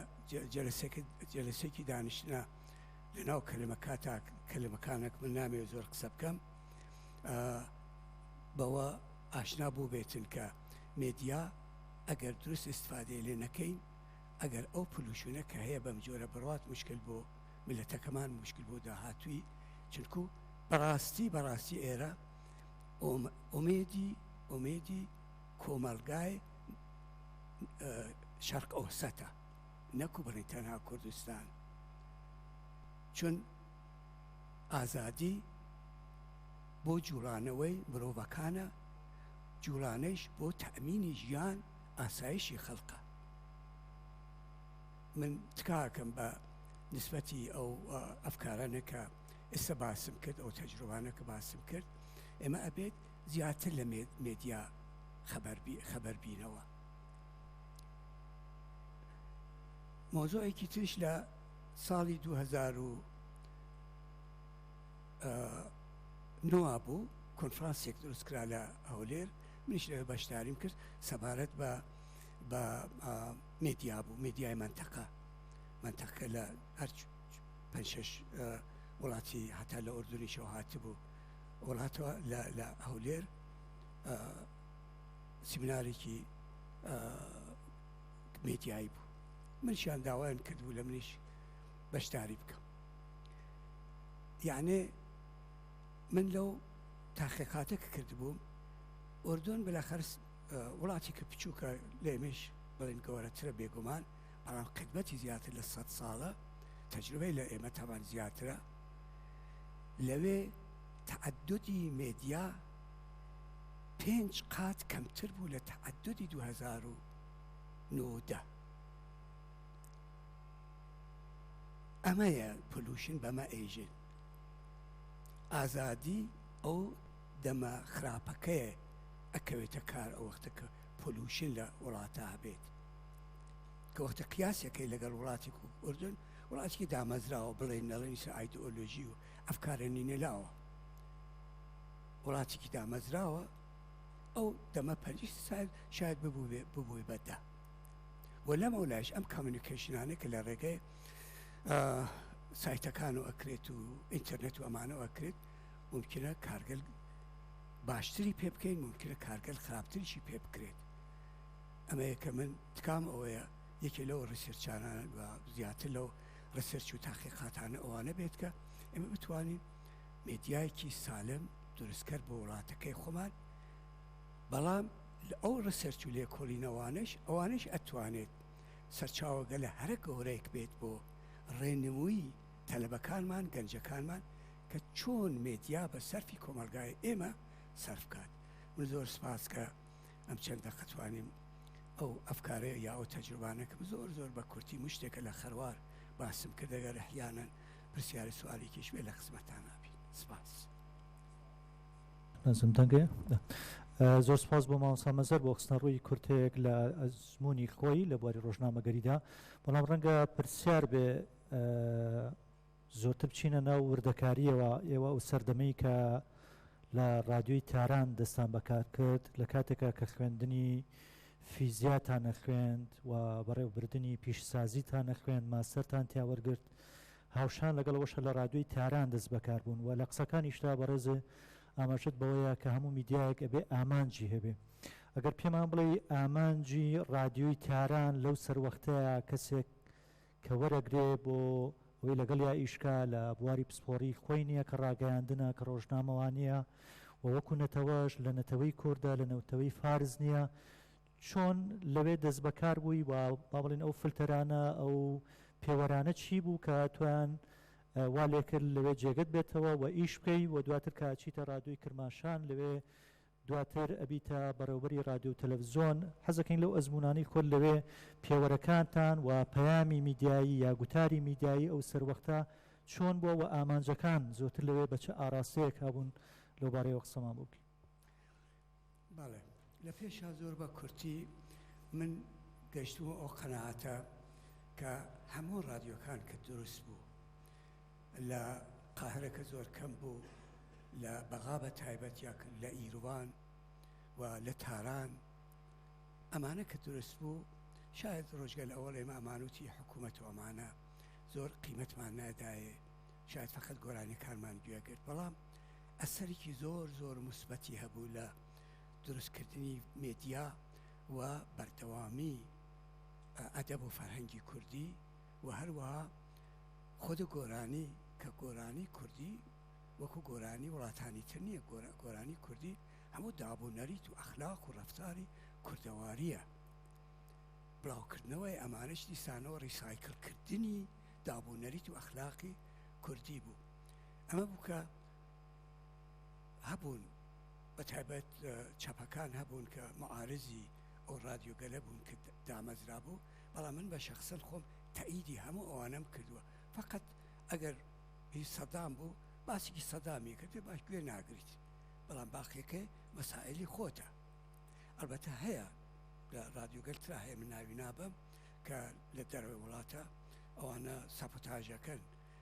جەلەسێکی دانیشتە لە ناو کەلمەکاتا کەلمەکانێک من نامەوێت زۆر قسە بکەم بەوە ئاشنا بوو بێتن کە مێدیا ئەگەر دروست ئیسفادەی لێ نەکەین ئەگەر ئەو پلوشونە کە هەیە بەم جۆرە بڕات مشکل بۆ میلەتەکەمان موشکل بۆ داهاتووی چونکو بەڕاستی بەڕاستی ئێرە ئومێدی ئومێدی کۆمەلگای شەرق ئەوسەتە نەکو بڵێن تەنها کوردستان چون ئازادی بۆ جوڵانەوەی مرۆڤەکانە جوڵانەیش بۆ تەمینی ژیان ئاسایشی خەڵقە من تکاکەم بە نسبەتی ئەو ئەفکارانە کە ئێستا باسم کرد ئەو تەجروبانە کە باسم کرد ئێمە ئەبێت. زیاتر لە مێدیا خەبەر بینەوە. مەوزوعێکی تریش لە ساڵی 2009 بوو، کۆنفرانسێک دروست کرا لە هەولێر، منیش لەوێ بەشداریم کرد، سەبارەت بە بە مێدیا بوو، مێدیای مەنتەقە، مەنتەقە لە هەر پێنج شەش وڵاتی هەتا لە ئوردنیشەوە هاتبوو وڵاتەوە لە هەولێر سیمینارێکی مێدیایی بوو، منیشیان داوایان کردبوو لە منیش بەشداری بکەم. یعنێ من لەو تاقیقاتە کە کردبووم ئۆردۆن بەلاخەر وڵاتێکە بچووکە لە ئێمەش بڵێن گەورەترە بێگومان، بەڵام قدمەتی زیاتر لە سەد ساڵە، تەجروبەی لە ئێمە تاوان زیاترە. لەوێ تەعەدودی مێدیا پێنج قات کەمتر بوو لە تەعەدودی 2009. ئەمەیە پولوشن، بەمە ئێژن ئازادی. ئەو دەمە خراپەکەیە ئەکەوێتە کار ئەو وەختە کە پولوشن لە وڵاتە هەبێت، کە وەختە قیاسەکەی لەگەڵ وڵاتێک و ئوردن وڵاتێکی دامەزراوە، بڵێن نەڵێن سەر ئایدۆلۆژی و ئەفکارە نینەلاوە، وڵاتێکی دامەزراوە ئەو دەمە پەنج سال شاید ببوو ببووی بە دە. و لەمەولایش ئەم کامیونیکەیشنانە کە لە ڕێگەی سایتەکان و ئەکرێت و ئینتەرنێت و ئەمانە ئەکرێت، ممکنە کارگەل باشتری پێ بکەین، ممکنە کارگەل خراپتریشی پێ بکرێت. ئەمەیە کە من تکام ئەوەیە یەکێ لەو ڕیسێرچانە زیاتر لەو ڕیسێرچ و تاقیقاتانە ئەوانە بێت کە ئێمە بتوانین مێدیایەکی سالم دروستکەر بۆ وڵاتەکەی خۆمان، بەڵام لە ئەو ڕیسێرچ و لێکۆڵینەوانەش ئەوانەش ئەتوانێت سەرچاوەگەلە هەرە گەورەیەک بێت بۆ ڕێنمووی تەلەبەکانمان، گەنجەکانمان کە چۆن مێدیا بە سەرفی کۆمەڵگای ئێمە سەرف بکات. من زۆر سپاس کە ئەم چەند دەقە توانیم ئەو ئەفکارە یا ئەو تەجروبانە کە زۆر زۆر بە کورتی مشتێکە لە خەروار باسم کرد، ئەگەر ئەحیانەن پرسیار سوالێکیش بێ لە خزمەتتان بین. سپاس. نازم دەنگێ. زۆر سپاس بۆ مامۆستا مەزەر بۆ خستنەڕووی کورتەیەک لە ئەزموونی خۆی لە بواری ڕۆژنامەگەریدا، بەڵام ڕەنگە پرسیار بێ زۆرتر بچینە ناو وردەکارییەوە. ئێوە ئەو سەردەمەی کە لە ڕادیۆی تاران دەستان بەکار کرد لە کاتێکا کە خوێندنی فیزیاتان نەخوێند و بەڕێوەبردنی پیشسازیتان نەخوێند، ماستەرتان تیا وەرگرت، هاوشان لەگەڵ ئەوەشە لە ڕادیۆی تاران دەست بەکار بوون و لە قسەکانیشتا بەڕێز ئاماژەت بەوەیە کە هەموو میدیایەک ئەبێ ئامانجی هەبێ. ئەگەر پێمان بڵێی ئامانجی ڕادیۆی تاران لەو سەروەختەیە کەسێک کە وەرەگرێ بۆ ئەوەی لەگەڵیا ئیش کا لە بواری پسپۆڕیی خۆی نییە کە ڕاگەیاندنە، کە ڕۆژنامەوانییە و وەکوو نەتەوەش لە نەتەوەی کوردە، لە نەتەوەی فارس نییە، چۆن لەوێ دەستبەکار بووی و با بڵێین ئەو فلتەرانە، ئەو پێوەرانە چی بوو کە تۆیان وا لێکرد لەوێ جێگەت بێتەوە و ئیش بکەی و دواتر کە ئەچیتە ڕادیۆی کرماشان لەوێ دواتر ئەبیتە بەڕێوبەری ڕادیۆ و تەلەفزیۆن، حەزەکەین لەو ئەزموونانەی خۆت لەوێ پێوەرەکانتان و پەیامی میدیایی یا گوتاری میدیایی ئەو سەروەختە چۆن بووە و ئامانجەکان زۆرتر لەوێ بە چ ئاراستەیەک هەبوون لەو بارەیەوە قسەمان بۆ بکەی. بەڵێ لە پێشا زۆر بە کورتی من گەیشتوومە ئەو قەناعەتە کە هەموو ڕادیۆکان کە دروست بوو لە قاهرە کە زۆر کەم بوو، لە بەغا بە تایبەت یا لە ئیروان و لە تاران ئەمانە کە دروست بوو، شاید ڕۆژگەل ئەوەڵ ئێمە ئەمانوتی حکوومەت و ئەمانە زۆر قیمەتمان نادایێ، شاید فقط گۆرانیەکانمان گوێ گرت، بەڵام ئەسەرێکی زۆر زۆر موسبەتی هەبوو لە دروستکردنی مێدیا و بەردەوامی ئەدەب و فەرهەنگی کوردی و هەروەها خود گۆرانی، کە گۆرانی کوردی وەکو گۆرانی وڵاتانی تر نییە، گۆرانی کوردی هەموو داب و نەریت و ئەخلاق و ڕەفتاری کوردەوارییە. بڵاوکردنەوەی ئەمانەش دیسانەوە ڕیسایکلکردنی داب و نەریت و ئەخلاقی کوردی بوو. ئەمە بوو کە هەبوون بە تایبەت چەپەکان هەبوون کە معارزی ئەو ڕادیۆگەلە بوون کە دامەزرا بوو، بەڵام من بە شەخسەن خۆم تەئیدی هەموو ئەوانەم کردووە. فقط ئەگەر هی سەدام بوو باسێکی سەدامی کرد باش گوێ ناگریت، بەڵام باقیەکەی مەسائلی خۆتە. ئەلبەتە هەیە لە ڕادیۆگەل ترا هەیە من ناوی نابەم کە لە دەرەوەی وڵاتە ئەوانە ساپۆتاژەکەن،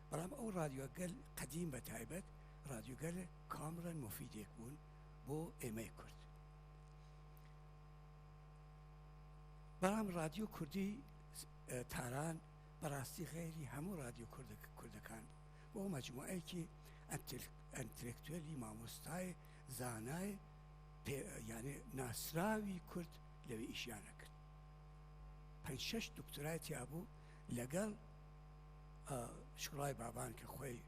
بەڵام ئەو ڕادیۆگەل قەدیم بە تایبەت ڕادیۆگەل کامڵەن موفیدێک بوون بۆ ئێمەی کورد. بەڵام ڕادیۆ کوردی تاران بەڕاستی غەیری هەموو ڕادیۆ کوردەکان بوو بۆ مەجموعەیەکی ئەنتلێکتوێلی مامۆستای زانای یانێ ناسراوی کورد لەوێ ئیشیانە کرد. پێنج شەش دکتۆرای تیا بوو لەگەڵ شکڵای بابان کە خۆی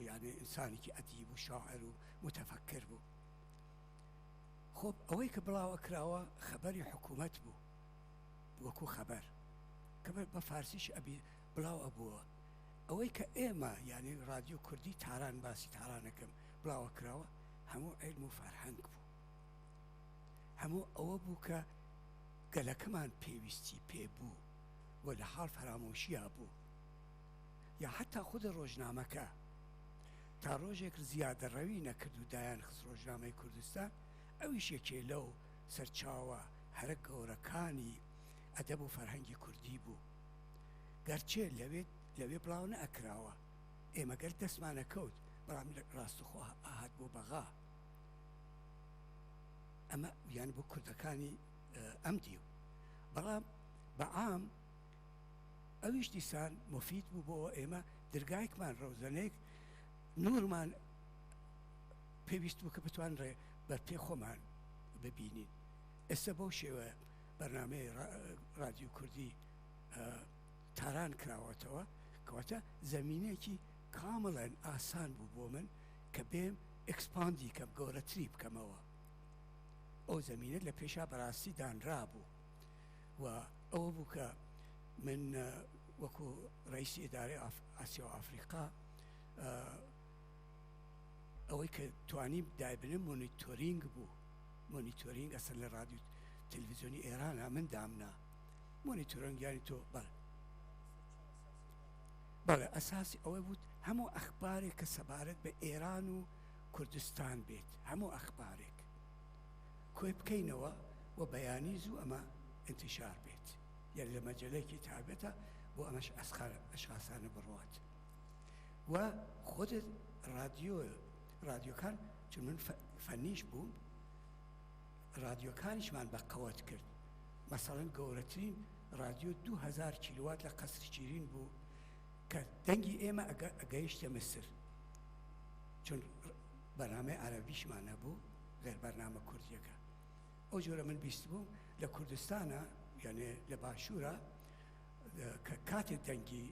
یانێ ئینسانێکی ئەدیب و شاعر و متەفەکر بوو. خۆ ئەوەی کە بڵاوە کراوە خەبەری حکوومەت بوو وەکو خەبەر کە بە فارسیش ئەبی بڵاو ئەبووە. ئەوەی کە ئێمە یعنی رادیۆ کوردی تاران باسی تارانەکەم بڵاوە کراوە هەموو عیلم و فەرهەنگ بوو، هەموو ئەوە بوو کە گەلەکەمان پێویستی پێ بوو و لە حاڵ فەرامۆشیا بوو، یا حەتا خودە ڕۆژنامەکە تا ڕۆژێک زیادەڕەوی نەکرد و دایان خست ڕۆژنامەی کوردستان، ئەویش یەکێ لەو سەرچاوە هەرە گەورەکانی ئەدەب و فەرهەنگی کوردی بوو، گەرچێ لەوێ لەوێ بڵاو نەئەکراوە. ئێمە گەر دەستمان ئەکەوت بەڵام ڕاستەخۆ ئاهات بۆ بەغا ئەمە یان بۆ کوردەکانی ئەم دیو، بەڵام بەعام ئەویش دیسان مفید بوو بۆ ئێمە، درگایکمان ڕەوزەنێک نورمان پێویست بوو کە بتوان ڕێ بەرپێ خۆمان ببینین. ئێستا بەو شێوە بەرنامەی رادیو کوردی تاران کراوەتەوە، کەواتە زەمینەیەکی کامڵەن ئاسان بوو بۆ من کە بێم ئێکسپاندی کەم، گەورەتری بکەمەوە. ئەو زەمینە لە پێشا بەڕاستی دانرابوو و ئەوە بوو کە من وەکو ڕئیسی ئیدارەی ئاسیا و ئافریقا ئەوەی کە توانیم دایبنم مۆنیتۆرینگ بوو. مۆنیتۆرینگ ئەسەر لە رادیو تەلەڤیزیۆنی ئێرانە من دامنا. مۆنیتۆرینگ یانی تۆ بەڵێ بەڵێ ئەساسی ئەوەی بوو هەموو ئەخبارێک کە سەبارەت بە ئێران و کوردستان بێت، هەموو ئەخبارێک کۆی بکەینەوە و بەیانی زوو ئەمە انتشار بێت، یان لە مەجەلەیەکی تایبەتە بۆ ئەمەش ئەشخاسانە بڕوات و خودت رادیۆ رادیۆکان چون من فەنیش بووم رادیۆکانیشمان بە قەوەت کرد. مەسەڵەن گەورەترین رادیۆ 2000 کیلوات لە قەسری شیرین بوو کە دەنگی ئێمە ئەگەیشتە میسر، چون بەرنامەی عەرەبیشمان هەبوو غێر بەرنامە کوردیەکە. ئەو جۆرە من بیست بووم لە کوردستانە یانێ لە باشوورە کە کاتێ دەنگی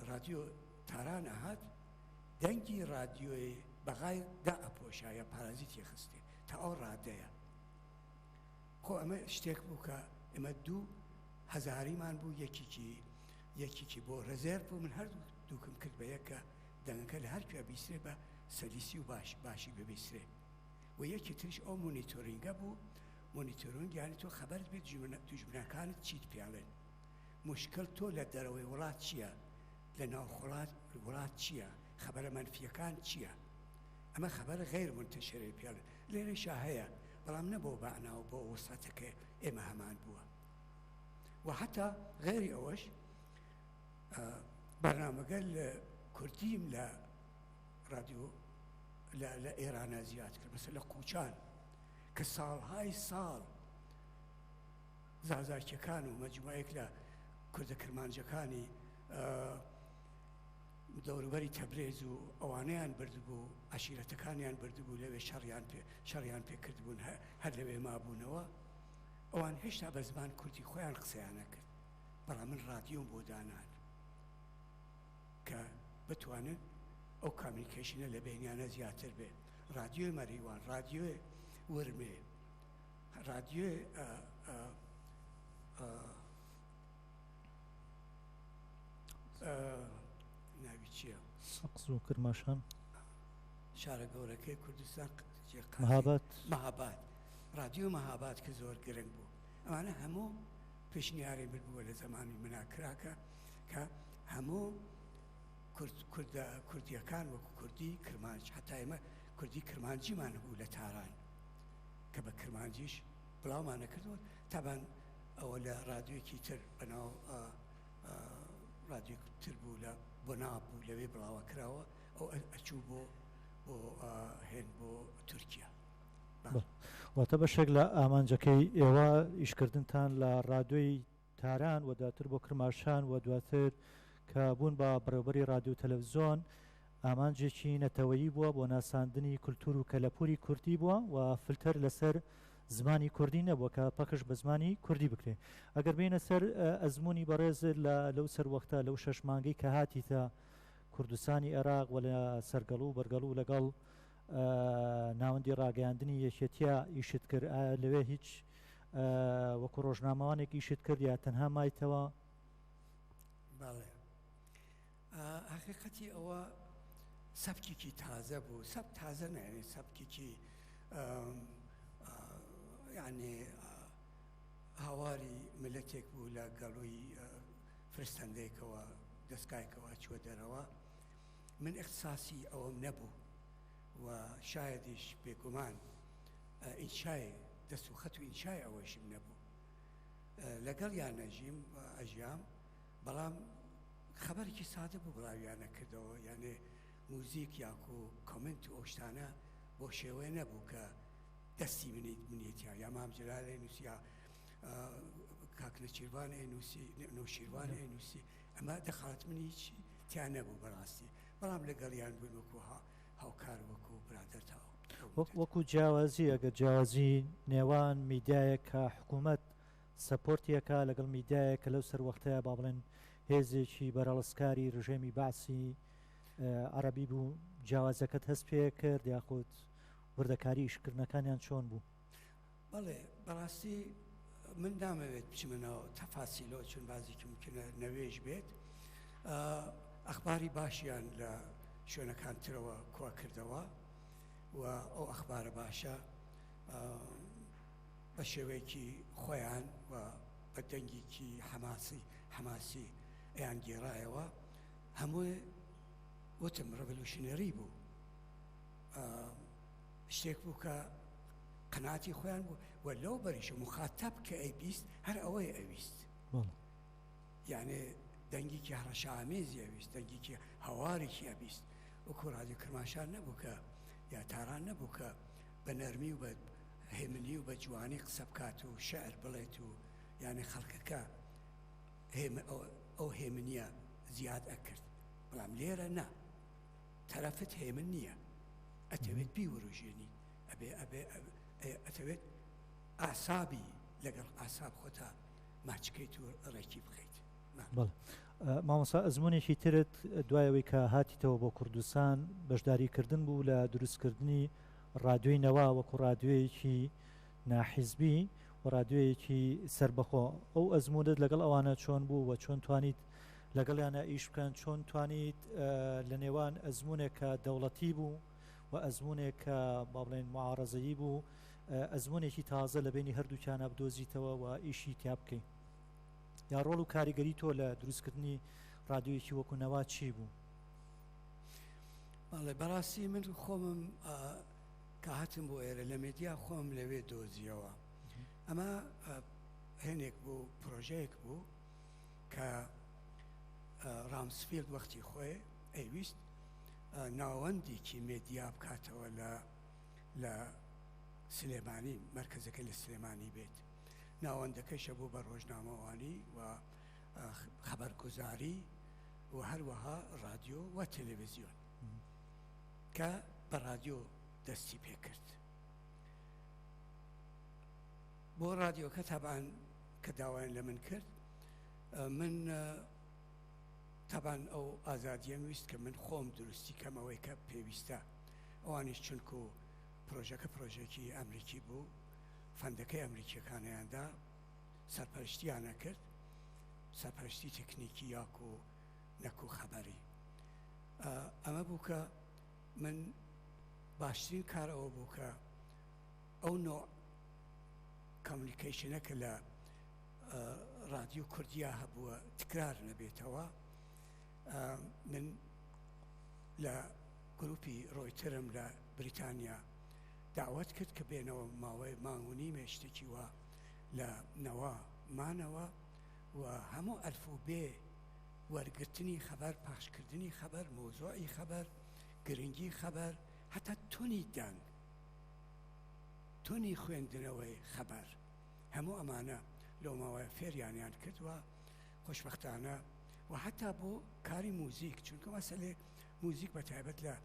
رادیۆ تاران ئەهات دەنگی رادیۆی بەغای دا ئەپۆشا یا پارازیتی خستێ تا ئەو ڕادەیە. خۆ ئەمە شتێک بوو کە ئێمە دوو هەزاریمان بوو، یەکێکی یەکێکی بۆ ڕزێرڤ بوو، من هەردوو دووکم کرد بە یەک کە دەنگەکە لە هەر کوێ بیسرێ بە سەلیسی و باش باشی ببیسرێ و یەکی تریش ئەو مۆنیتۆرینگە بوو. مۆنیتۆرینگ یانی تۆ خەبەرت بێت دوژمنەکانت چیت پێڵێن، مشکل تۆ لە دەرەوەی وڵات چییە، لە ناو خڵات وڵات چییە، خەبەرە مەنفیەکان چییە. ئەمە خەبەرە غەیر مونتەشەرەی پێڵێن لێرەشا هەیە، بەڵام نە بۆ بەعنا و بۆ وسعەتەکە ئێمە هەمان بووە. و حتا غەیری ئەوەش بەرنامەگەل کوردیم لە رادیۆ لە ئێرانە زیاد کرد، مەسەلەن لە قوچان کە ساڵهای ساڵ زازاکیەکان و مەجموعەیەک لە کوردە کرمانجەکانی دەوروبەری تەبرێز و ئەوانەیان بردبوو، عەشیرەتەکانیان بردبوو لەوێ شەڕیان پێ شەڕیان پێ کردبوون، هەر لەوێ مابوونەوە. ئەوان هێشتا بە زمان کوردی خۆیان قسەیان نەکرد، بەڵام من ڕادیۆم بۆ دانان کە بتوانن ئەو کامیونیکەیشنە لە بەینیانە زیاتر بێ. ڕادیۆی مەریوان، ڕادیۆی ورمێ، ڕادیۆی ناوی چییە؟ سەقز و کرماشان. شارە گەورەکەی کوردستان مەهاباد. مەهاباد، ڕادیۆ مەهاباد کە زۆر گرنگ بوو. ئەمانە هەموو پێشنیاری من بووە لە زەمانی منا کراکە کە هەموو کوردیەکان وەکو کوردی کرمانج، حتا ئێمە کوردی کرمانجیمان هەبوو لە تاران کە بە کرمانجیش بڵاومان نەکردەوە تابان ئەوە لە رادیۆیەکی تر بەناو رادیۆ تر بوو لە بۆناب بوو لەوێ بڵاوە کراوە ئەو ئەچوو بۆ بۆ هێن بۆ تورکیا. واتە بەشێک لە ئامانجەکەی ئێوە ئیشکردنتان لە رادیۆی تاران و دواتر بۆ کرماشان و دواتر کە بوون بە بەڕێوەبەری رادیۆ و تەلەفزیۆن ئامانجێکی نەتەوەیی بووە بۆ ناساندنی کولتوور و کەلەپووری کوردی بووە و فلتەر لەسەر زمانی کوردی نەبووە کە پەخش بە زمانی کوردی بکرێ. ئەگەر بێینە سەر ئەزموونی بەڕێزت لە لەو سەروەختە لەو شەش مانگەی کە هاتیتە کوردستانی ئێراق و لە سەرگەڵوو و بەرگەڵوو لەگەڵ ناوەندی ڕاگەیاندنی یەکێتیە ئیشت کرد ئایا لەوێ هیچ وەکو ڕۆژنامەوانێک ئیشت کرد یا تەنها مایتەوە؟ بەڵێ حقیقەتی ئەوە سەبکێکی تازە بوو سەب تازە نایێ سەبکێکی یعنی هاواری ملەتێک بوو لە گەڵووی فرستەندێکەوە دەستگایکەوە چوە دەرەوە من اختصاسی ئەوەم نەبوو و شایەدیش بێگومان ئینشای دەست و خەت و ئینشای ئەوەیشم نەبوو لەگەڵیان نەژیم ئەژیام بەڵام خەبەرێکی سادە بوو بڵاویانە کردەوە یانێ موزیک یاکو کۆمنت و ئەو شتانە بۆ شێوەیە نەبوو کە دەستی منیت منیتیا یا مام جەلال نووسی یا کاک نەچیروان نووسی نەوشیروان نووسی ئەمە دەخالەت من هیچ تیا نەبوو بەڕاستی بەڵام لەگەڵیان بووین وەکو هاوکار وەکو برادەر تا وەکو جیاوازی ئەگەر جیاوازی نێوان میدیایەک کە حکوومەت سەپۆرتی ئەکا لەگەڵ میدیایەک کە لەو سەروەختەیا با بڵێن هێزێکی بەرەڵسکاری ڕژێمی بەعسی عەرەبی بوو جیاوازەکەت هەست پێ کرد یاخود وردەکاری ئیشکردنەکانیان چۆن بوو؟ بەڵێ بەڕاستی من نامەوێت بچمە ناو تەفاسیلەوە چون بازێکی ممکنە نەوێش بێت ئەخباری باشیان لە شوێنەکان ترەوە کۆ کردەوە و ئەو ئەخبارە باشە بە شێوەیەکی خۆیان و بە دەنگێکی حەماسی حەماسی ئەیان گێڕایەوە هەمووی وتم ڕەڤلوشنەری بوو شتێک بوو کە قەناعەتی خۆیان بوو و لەو بەریشە مخاتەب کە ئەیبیست هەر ئەوەی ئەویست یعنی دەنگێکی هەڕەشەئامێزی ئەویست دەنگێکی هەوارێکی ئەبیست وەکو رادیۆ کرماشان نەبوو کە یا تاران نەبوو کە بە نەرمی و بە هێمنی و بە جوانی قسە بکات و شعر بڵێت و یعنی خەڵکەکە ئەو هێمنیە زیاد ئەکرد بەڵام لێرە نا تەرەفت هێمن نییە ئەتەوێت بیوروژێنی ئەبێ ئەبێ ئەتەوێت ئاسابی لەگەڵ ئاساب خۆتا ماچکەیت و ڕێکی بخەیت. بەڵێ مامۆستا ئەزمونێکی ترت دوای ئەوەی کە هاتیتەوە بۆ کوردستان بەشداری کردن بوو لە دروستکردنی ڕادیۆی نەوا وەکو ڕادیۆیەکی ناحیزبی و ڕادیۆیەکی سەربەخۆ ئەو ئەزمونت لەگەڵ ئەوانە چۆن بوو و چۆن توانیت لەگەڵیانە ئیش بکەن چۆن توانیت لە نێوان ئەزمونێک کە دەوڵەتی بوو و ئەزمونێک کە با بڵێن معارەزەیی بوو ئەزمونێکی تازە لە بینی هەردووکیانە بدۆزیتەوە و ئیشی تیا بکەی یا ڕۆڵ و کاریگەری تۆ لە دروستکردنی ڕادیۆیەکی وەکو نەوا چی بوو؟ بەڵێ بەڕاستی من خۆمم کە هاتم بۆ ئێرە لە مێدیا خۆم لەوێ دۆزیەوە ئەمە هێنێک بوو پرۆژەیەک بوو کە ڕامسفیلد وەختی خۆی ئەیویست ناوەندێکی مێدیا بکاتەوە لە لە سلێمانی مەرکەزەکە لە سلێمانی بێت ناوەندەکەیشە بوو بە ڕۆژنامەوانی و خەبەرگوزاری و هەروەها ڕادیۆ و تەلەڤیزیۆن کە بە ڕادیۆ دەستی پێکرد بۆ ڕادیۆکە تابان کە داوایان لە من کرد من تابان ئەو ئازادیەم ویست کە من خۆم دروستی کەمەوەی کە پێویستە ئەوانیش چونکو پرۆژەکە پرۆژێکی ئەمریکی بوو فەندەکەی ئەمریکیەکانیاندا سەرپەرشتیانە کرد سەرپەرشتی تەکنیکی یاکو نەکو خەبەری ئەمە بوو کە من باشترین کار ئەوە بوو کە ئەو نوع کۆمیونیکەیشنە کە لە ڕادیو کوردیا هەبووە تکرار نەبێتەوە من لە گروپی ڕۆیترم لە. بریتانیا داوەت کرد کە بێنەوە ماوەی مانگ و نیمێ شتێکی وا لە نەوا مانەوە و هەموو ئەلف و بێ وەرگرتنی خەبەر، پەخشکردنی خەبەر، مەوزوعی خەبەر، گرنگی خەبەر، هەتا تۆنی دەنگ، تۆنی خوێندنەوەی خەبەر، هەموو ئەمانە لەو ماوەیە فێریانیان کرد و خۆشبەختانە و هەتا بۆ کاری موزیک، چونکە مەسەلەی موزیک بە تایبەت لە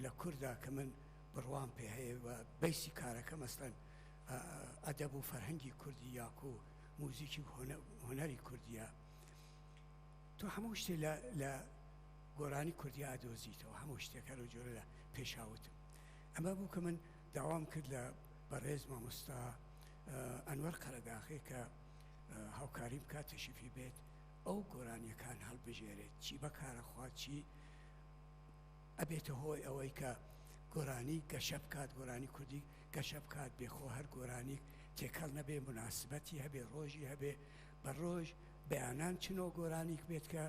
لە کوردا کە من بڕوام پێ هەیە و بەیسی کارەکە مەسەلەن ئەدەب و فەرهەنگی کوردی یاکو موزیکی و هونەری کوردیە تۆ هەموو شتێ لە لە گۆرانی کوردی ئادۆزیتەوە هەموو شتێک هەرو جۆرە لە پێشاوتم ئەمە بوو کە من داوام کرد لە بەڕێز مامۆستا ئەنوەر قەرەداخی کە هاوکاریم بکات تەشریفی بێت ئەو گۆرانیەکان هەڵبژێرێت چی بەکارەخوا چی ئەبێتە هۆی ئەوەی کە گۆرانی گەشە بکات گۆرانی کوردی گەشە بکات بێخۆ هەر گۆرانیک تێکەڵ نەبێ مناسبەتی هەبێ ڕۆژی هەبێ بە ڕۆژ بەیانان چنۆ گۆرانیک بێت کە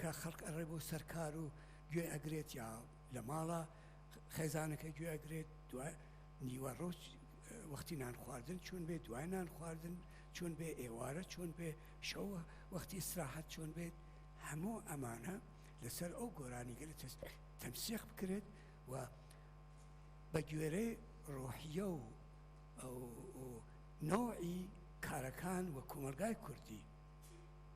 کە خەڵک ئەڕێ بۆ سەرکار و گوێ ئەگرێت یا لە ماڵە خێزانەکە گوێ ئەگرێت دوای نیوەڕۆ وەختی نان خواردن چۆن بێت دوای نان خواردن چۆن بێ ئێوارە چۆن بێ شەو وەختی ئیسراحەت چۆن بێت هەموو ئەمانە لەسەر ئەو گۆرانیگەلە تەمسیق بکرێت و بە گوێرەی ڕۆحیە و نەوعی کارەکان و کۆمەلگای کوردی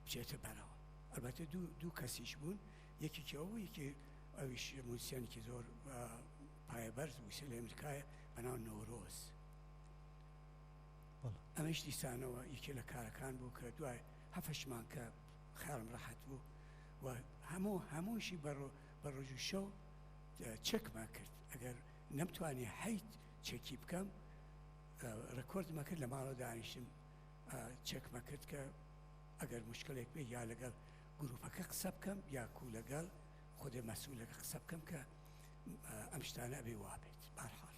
بچێتە بەرەوە ئەلبەتە دوو کەسیش بوون یەکێکی ئەو یەکی ئەویش موزیسیانێکی زۆر پایەبەرز بوو لە ئەمریکایە بەناو نەورۆز ئەمەش دیسانەوە یەکێ لە کارەکان بوو کە دوای هەفەشمان کە خیاڵم ڕەحەت بوو و هەموو هەمووشی بە ڕۆژ و شەو چەکمان کرد ئەگەر نەمتوانی حیت چەکی بکەم ڕێکۆردمە کرد لە ماڵەوە دانیشتم چەکمە کرد کە ئەگەر مشکلێک بێ یا لەگەڵ گروپەکە قسە بکەم یا کو لەگەڵ خودێ مەسئولەکە قسە بکەم کە ئەم شتانە ئەبێ وابێت بارحاڵ.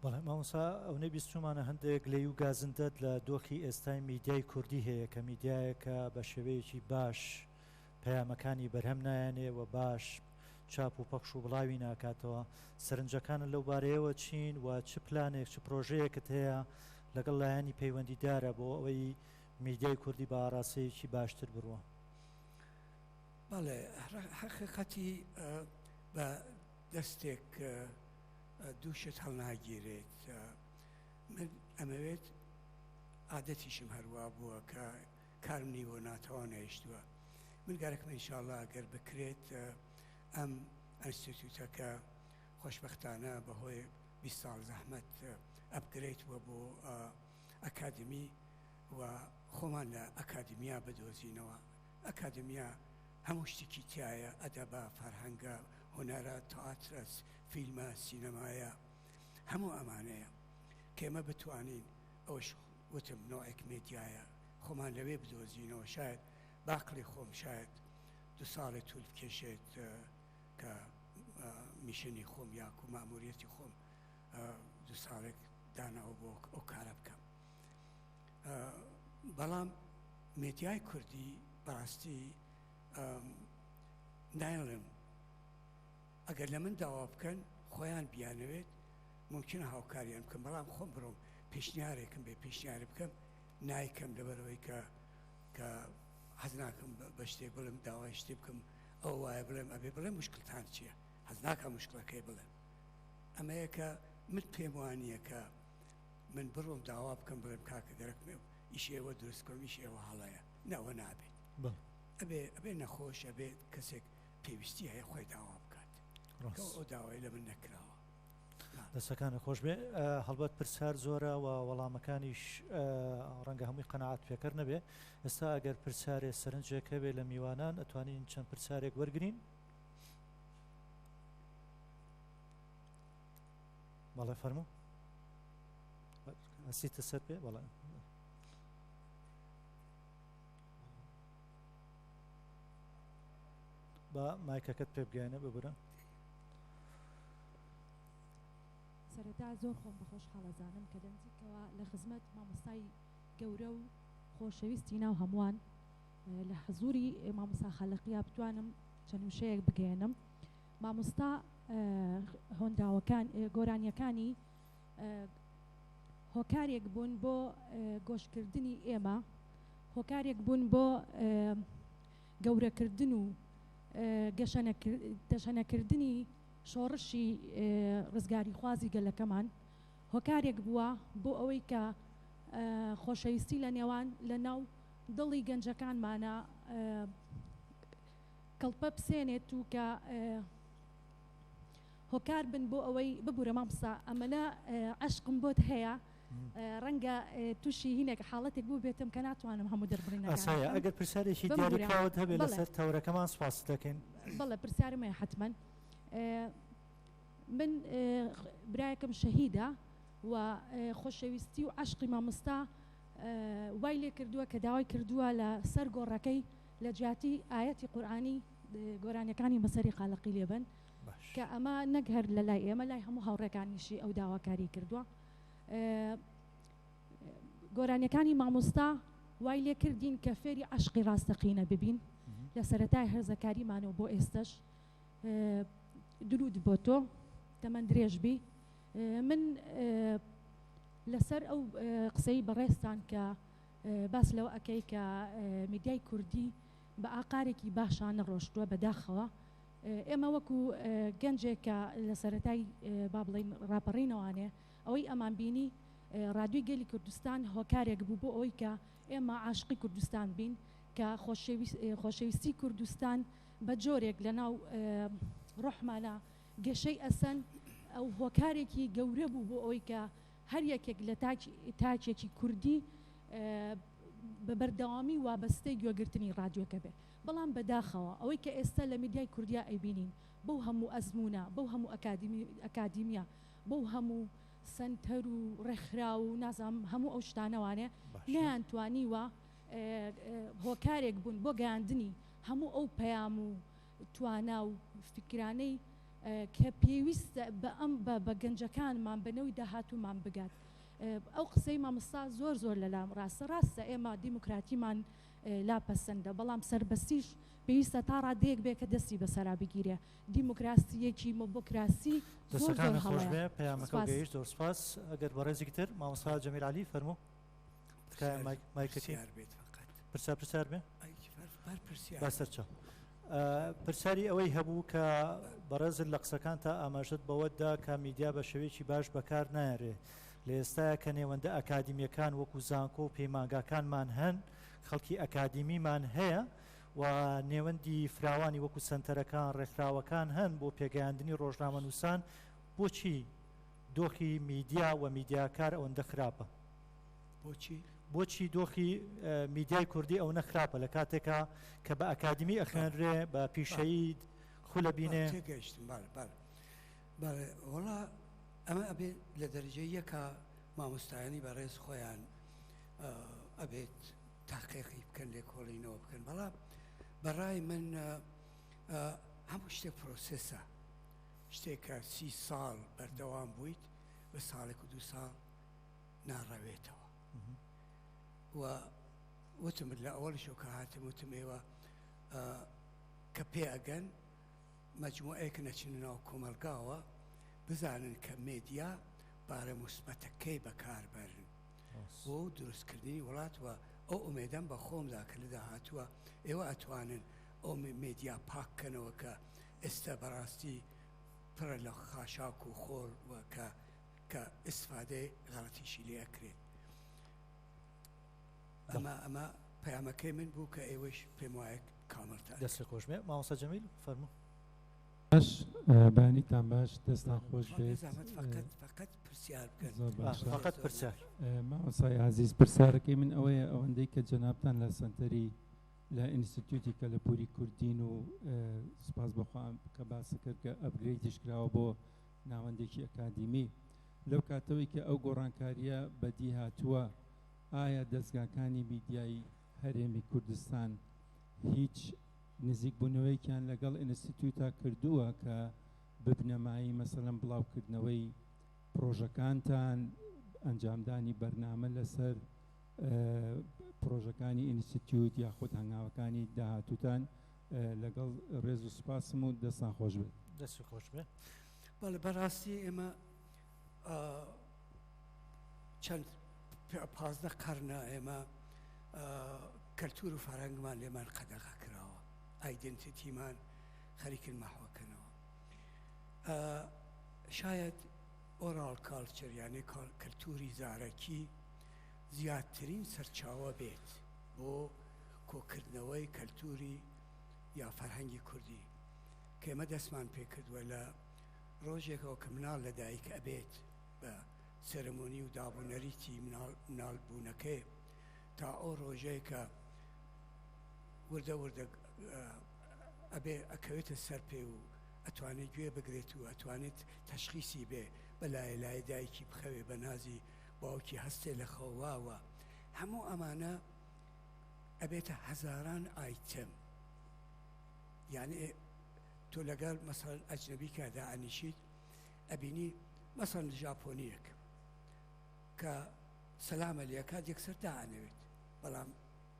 بەڵێ مامۆستا ئەونەی بیستومانە هەندێک گلەیی و گازندەت لە دۆخی ئێستای میدیای کوردی هەیە کە میدیایەکە بە شێوەیەکی باش پەیامەکانی بەرهەم نایەنێ و باش چاپ و پەخش و بڵاوی ناکاتەوە سەرنجەکانت لەو بارەیەوە چین و چ پلانێک چ پرۆژەیەکت هەیە لەگەڵ لایەنی پەیوەندیدارە بۆ ئەوەی میدیای کوردی بە ئاراستەیەکی باشتر بڕوا؟ بەڵێ حەقیقەتی بە دەستێک دوو شت هەڵناگیرێت من ئەمەوێت عادەتیشم هەروا بووە کە کارم نیوە ناتەواو نەهێشتووە من گەرەکمە ئینشاءاللە گەر بکرێت ئەم ئەنستیتوتە کە خۆشبەختانە بەهۆی 20 ساڵ زەحمەت ئەپگرەیت بووە بۆ ئەکادمی و خۆمان لە ئەکادمیا بدۆزینەوە ئەکادمیا هەموو شتێکی تایە ئەدەبە فەرهەنگە هونەرە تئاترە فیلمە سینەمایە هەموو ئەمانەیە کە ئێمە بتوانین ئەوەش وتم نەوعێک مێدیایە خۆمان لەوێ بدۆزینەوە شاید باقڵی خۆم شاید دو ساڵێ تول بکێشێت کە میشنی خۆم یاکو ماموریەتی خۆم دو ساڵێک داناوە بۆ ئەو کارە بکەم بەڵام مێدیای کوردی بەڕاستی نایڵێم ئەگەر لە من داوا بکەن خۆیان بیانەوێت ممکنە هاوکاریان بکەم بەڵام خۆم بڕۆم پێشنیارێکم بێ پێشنیاری بکەم نایکەم لەبەرەوەی کە کە حەز ناکەم بە شتێک بڵێم داوای شتێ بکەم ئەو وایە بڵێم ئەبێ بڵێم مشکلتان چییە حەز ناکەم مشکلەکەی بڵێم ئەمەیە کە من پێم وانە کە من بڕۆم داوا بکەم بڵێم کاکە گەرەکمێ ئیشی ئێوە دروست بکەم ئیشی ئێوە هەڵەیە نەوە نابێت ئەبێ ئەبێ نەخۆش ئەبێت کەسێک پێویستی هەیە خۆی داوا بکات ئەو داوای لە من نەکراوە. دەستەکانت خۆش بێ هەڵبەت پرسیار زۆرە و وەڵامەکانیش ڕەنگە هەمووی قەناعەت پێکەر نەبێ ئێستا ئەگەر پرسیارێ سەرنجێک هەبێ لە میوانان ئەتوانین چەند پرسیارێک وەرگین بەڵێ فەرموو ئەسیتە سەر پێ بەڵێ با مایکەکەت پێ بگەیەنە ببورە. سەرەتا زۆر خۆم بە خۆشحاڵ ئەزانم کە لەنزیکەوە لە خزمەت مامۆستای گەورە و خۆشەویستی ناو هەمووان لە حزوری مامۆستا خالقیا بتوانم چەند وشەیەک بگەیەنم. مامۆستا. هۆنراوەکان گۆرانیەکانی هۆکارێک بوون بۆ گۆشکردنی ئێمە، هۆکارێک بوون بۆ گەورەکردن و تەشەنەکردنی شۆڕشی ڕزگاریخوازی گەلەکەمان، هۆکارێک بووە بۆ ئەوەی کە خۆشەویستی لە نێوان لە ناو دڵی گەنجەکانمانە کەڵپە بسێنێت و کە هۆکار بن بۆ ئەوەی ببورە مامۆستا ئەمەنە عەشقم بۆت هەیە ڕەنگە تووشی هینێک حاڵەتێک بوو بێتم کە ناتوانم هەموو دەربڕینەکان ئاسایە بکەم. ئەگەر پرسیارێکی بمبورە دیاریکراوت هەبێ بەڵێ لەسەر تەوەرەکەمان سوپاست دەکەین. بەڵێ پرسیارم هەیە حەتمەن من برایەکم شەهیدە و خۆشەویستی و عەشقی مامۆستا وای لێ کردووە کە داوای کردووە لە سەر گۆڕەکەی لە جیاتی ئایەتی قورئانی گۆرانیەکانی مەسەری خالەقی لێ بن کە ئەمە نەک هەر لە لای ئێمە لای هەموو هاوڕێکانیشی ئەو داواکاری کردووە. گۆرانیەکانی مامۆستا وای لێ کردین کە فێری عەشقی ڕاستەقینە ببین لە سەرەتای هەرزەکاریمانەوە بۆ ئێستەش. درود بۆ تۆ تەمەن درێژ بی. من لەسەر ئەو قسەی بەڕێزتان کە باس لەوە ئەکەی کە میدیای کوردی بە ئاقارێکی باشا نەڕۆشتووە بەداخەوە ئێمە وەکو گەنجێک کە لە سەرەتای با بڵێین ڕاپەڕینەوانێ ئەوەی ئەمان بینی ڕادیۆی گەلی کوردستان هۆکارێک بوو بۆ ئەوەی کە ئێمە عاشقی کوردستان بین کە خۆشەویستی کوردستان بە جۆرێک لە ناو ڕۆحمانە گەشەی ئەسەن ئەو هۆکارێکی گەورە بوو بۆ ئەوەی کە هەر یەکێک لە تاکێکی کوردی بە بەردەوامی وابەستەی گوێگرتنی ڕادیۆکە بێ. بەڵام بەداخەوە ئەوەی کە ئێستا لە میدیای کوردیا ئەیبینین بەو هەموو ئەزموونە، بەو هەموو ئەکادیمیا، بەو هەموو سەنتەر و ڕێکخراو و نازانم هەموو ئەو شتانەوانێ نەیانتوانیوە هۆکارێک بوون بۆ گەیاندنی هەموو ئەو پەیام و توانا و فیکرانەی کە پێویستە بە ئەم بە گەنجەکانمان بە نەوەی داهاتوومان بگات. ئەو قسەی مامۆستا زۆر زۆر لەلام ڕاستە. ڕاستە ئێمە دیموکراتیمان لا پەسەندە، بەڵام سەربەستیش پێویستە تا ڕادەیەک بێ کە دەستی بەسەرا بگیرێ. دیموکراسییەکی مۆبۆکراسی زۆر زۆر دەستەکانت خۆش هەڵەیە. بێ، پەیامەکەو سپاس. گەیشت، زۆر سپاس. ئەگەر بەڕێزێکی تر، مامۆستا جەمیل عەلی، فەرموو. تکایە پرسیار مایک مایکەکەی. پرسیار بێت فەقەت. پرسیار پرسیار بێ؟ ئەی فەر فەر پرسیار با بێت. سەرچاو. پرسیاری ئەوەی هەبوو کە بەڕێزت لە قسەکانتا ئاماژەت بەوە دا کە میدیا بە شێوەیەکی باش بەکار نایەرێ. لە ئێستایا کە نێوەندە ئەکادیمییەکان وەکوو زانکۆ و پەیمانگاکانمان هەن، خەڵکی ئەکادیمیمان هەیە و نێوەندی فراوانی وەکو سەنتەرەکان، ڕێکخراوەکان هەن بۆ پێگەیاندنی ڕۆژنامەنووسان، بۆچی دۆخی میدیا و میدیاکار ئەوەندە خراپە؟ بۆچی؟ بۆچی دۆخی میدیای کوردی ئەونە خراپە لە کاتێکا کە بە ئەکادیمی ئەخوێنرێ، بە پیشەیی خولە بینێ؟ تێگەیشتم، بەڵێ، بەڵێ، بەڵێ، وەڵا ئەمە ئەبێ لە دەرەجەی یەکا مامۆستایانی بەڕێز خۆیان ئەبێت تاقیقی بکەن، لێکۆڵینەوە بکەن، بەڵام بەڕای من هەموو شتێک پرۆسێسە، شتێکە 30 ساڵ بەردەوام بوویت بە ساڵێک و دوو ساڵ ناڕەوێتەوە. و وتم لە ئەوەڵیشەوە کە هاتم وتم ئێوە کە پێ ئەگەن مەجموعەیەک نەچنە ناو کۆمەڵگاوە بزانن کە مێدیا بارە موسبەتەکەی بەکاربەرن بۆ دروستکردنی وڵات و ئەو ئومێدەم بە خۆمدا کە لە داهاتووە ئێوە ئەتوانن ئەو مێدیا پاک کەنەوە کە ئێستا بەڕاستی پڕە لە خاشاک و خۆڵ و کە کە ئیسفادەی غەڵەتیشی لێ ئەکرێت. ئەمە ئەمە پەیامەکەی من بوو کە ئێوەش پێم وایە کامڵتان. دەستت خۆش بێ مامۆستا جەمیل فەرموو. باش بەیانیتان باش دەستان خۆش بێت. زەحمەت فەقەت فەقەت پرسیار بکەن. زۆر باشە. فەقەت پرسیار. مامۆستای ئازیز پرسیارەکەی من ئەوەیە ئەوەندەی کە جەنابتان لە سەنتەری لە ئینستیتیوتی کەلەپوری کوردین و سوپاس بەخوا کە باست کرد کە ئەپگرەیدیش کراوە بۆ ناوەندێکی ئەکادیمی لەو کاتەوەی کە ئەو گۆڕانکارییە بەدی هاتووە ئایا دەزگاکانی میدیای هەرێمی کوردستان هیچ نزیکبوونەوەیەکیان لەگەڵ ئینستیتیوتا کردووە کە ببنە مایەی مەسەلەن بڵاوکردنەوەی پڕۆژەکانتان، ئەنجامدانی بەرنامە لەسەر پڕۆژەکانی ئینستیتیوت یاخود هەنگاوەکانی داهاتووتان؟ لەگەڵ ڕێز و سوپاسم و دەستان خۆش بێت. دەست خۆش بێ. بەڵێ بەڕاستی ئێمە چەند 15 قەرنە ئێمە کەلتور و فەرەنگمان لێمان قەدەغە کراوە identity مان خەریکن مەحوەکەنەوە شاید oral culture یانێ کەلتوری زارەکی زیاترین سەرچاوە بێت بۆ کۆکردنەوەی کەلتوری یا فەرهەنگی کوردی کە ئێمە دەستمان پێکردووە لە ڕۆژێکەوە کە مناڵ لە دایک ئەبێت بە ceremony و داب و نەریتی مناڵ بوونەکەی تا ئەو ڕۆژەی کە وردە وردە ئەبێ ئەکەوێتە سەر پێ و ئەتوانێت گوێ بگرێت و ئەتوانێت تەشخیسی بێ بە لایە لایە دایکی بخەوێ بە نازی باوکی هەستێ لە خەواوە هەموو ئەمانە ئەبێتە هەزاران ئایتم یعنی تۆ لەگەڵ مەسەڵەن ئەجنەبی کە دائەنیشیت ئەبینی مەسەڵەن ژاپۆنیەک کە سەلامە لەکات یەکسەر دائەنەوێت بەڵام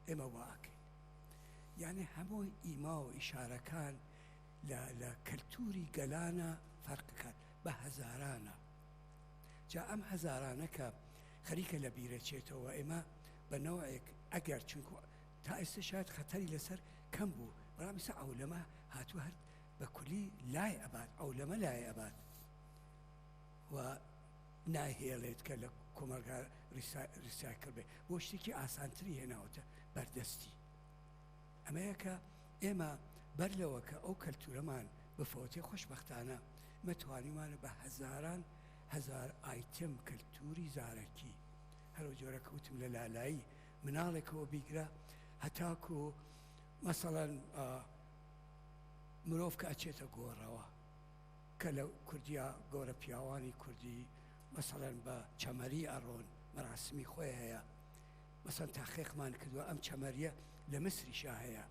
ئێمە وا ئەکەین یعنی هەموو ئیما و ئیشارەکان لە لە کەلتوری گەلانە فەرقکات بە هەزارانە جا ئەم هەزارانە کە خەریکە لە بیرەچێتەوە ئێمە بە نەوەیەک ئەگەر چونکو تا ئێستا شاید خەتەری لەسەر کەم بوو بەڵام ئێستا عەولەمە هاتووە هەر بە کولی لای ئەبات عەولەمە لای ئەبات و ناهێڵێت کە لە کۆمەڵگا recycle بێ بۆ شتێکی ئاسانتری هێناوەتە بەردەستی ئەمەیە کە ئێمە بەر لەوە کە ئەو کەلتورەمان بفەوتێ خۆشبەختانە مە توانیمانە بە هەزاران هەزار ئایتم کەلتوری زارەکی هەرو جۆرە کەوتم لە لالایی مناڵێکەوە بیگرە هەتاکو مەسەڵەن مرۆڤ کە ئەچێتە گۆڕەوە کە لە کوردیا گۆرە پیاوانی کوردی مەسەڵەن بە چەمەری ئەڕۆن مەراسمی خۆی هەیە مەسەن تاقیقمان کردووە ئەم چەمەریە لە مسریشا هەیە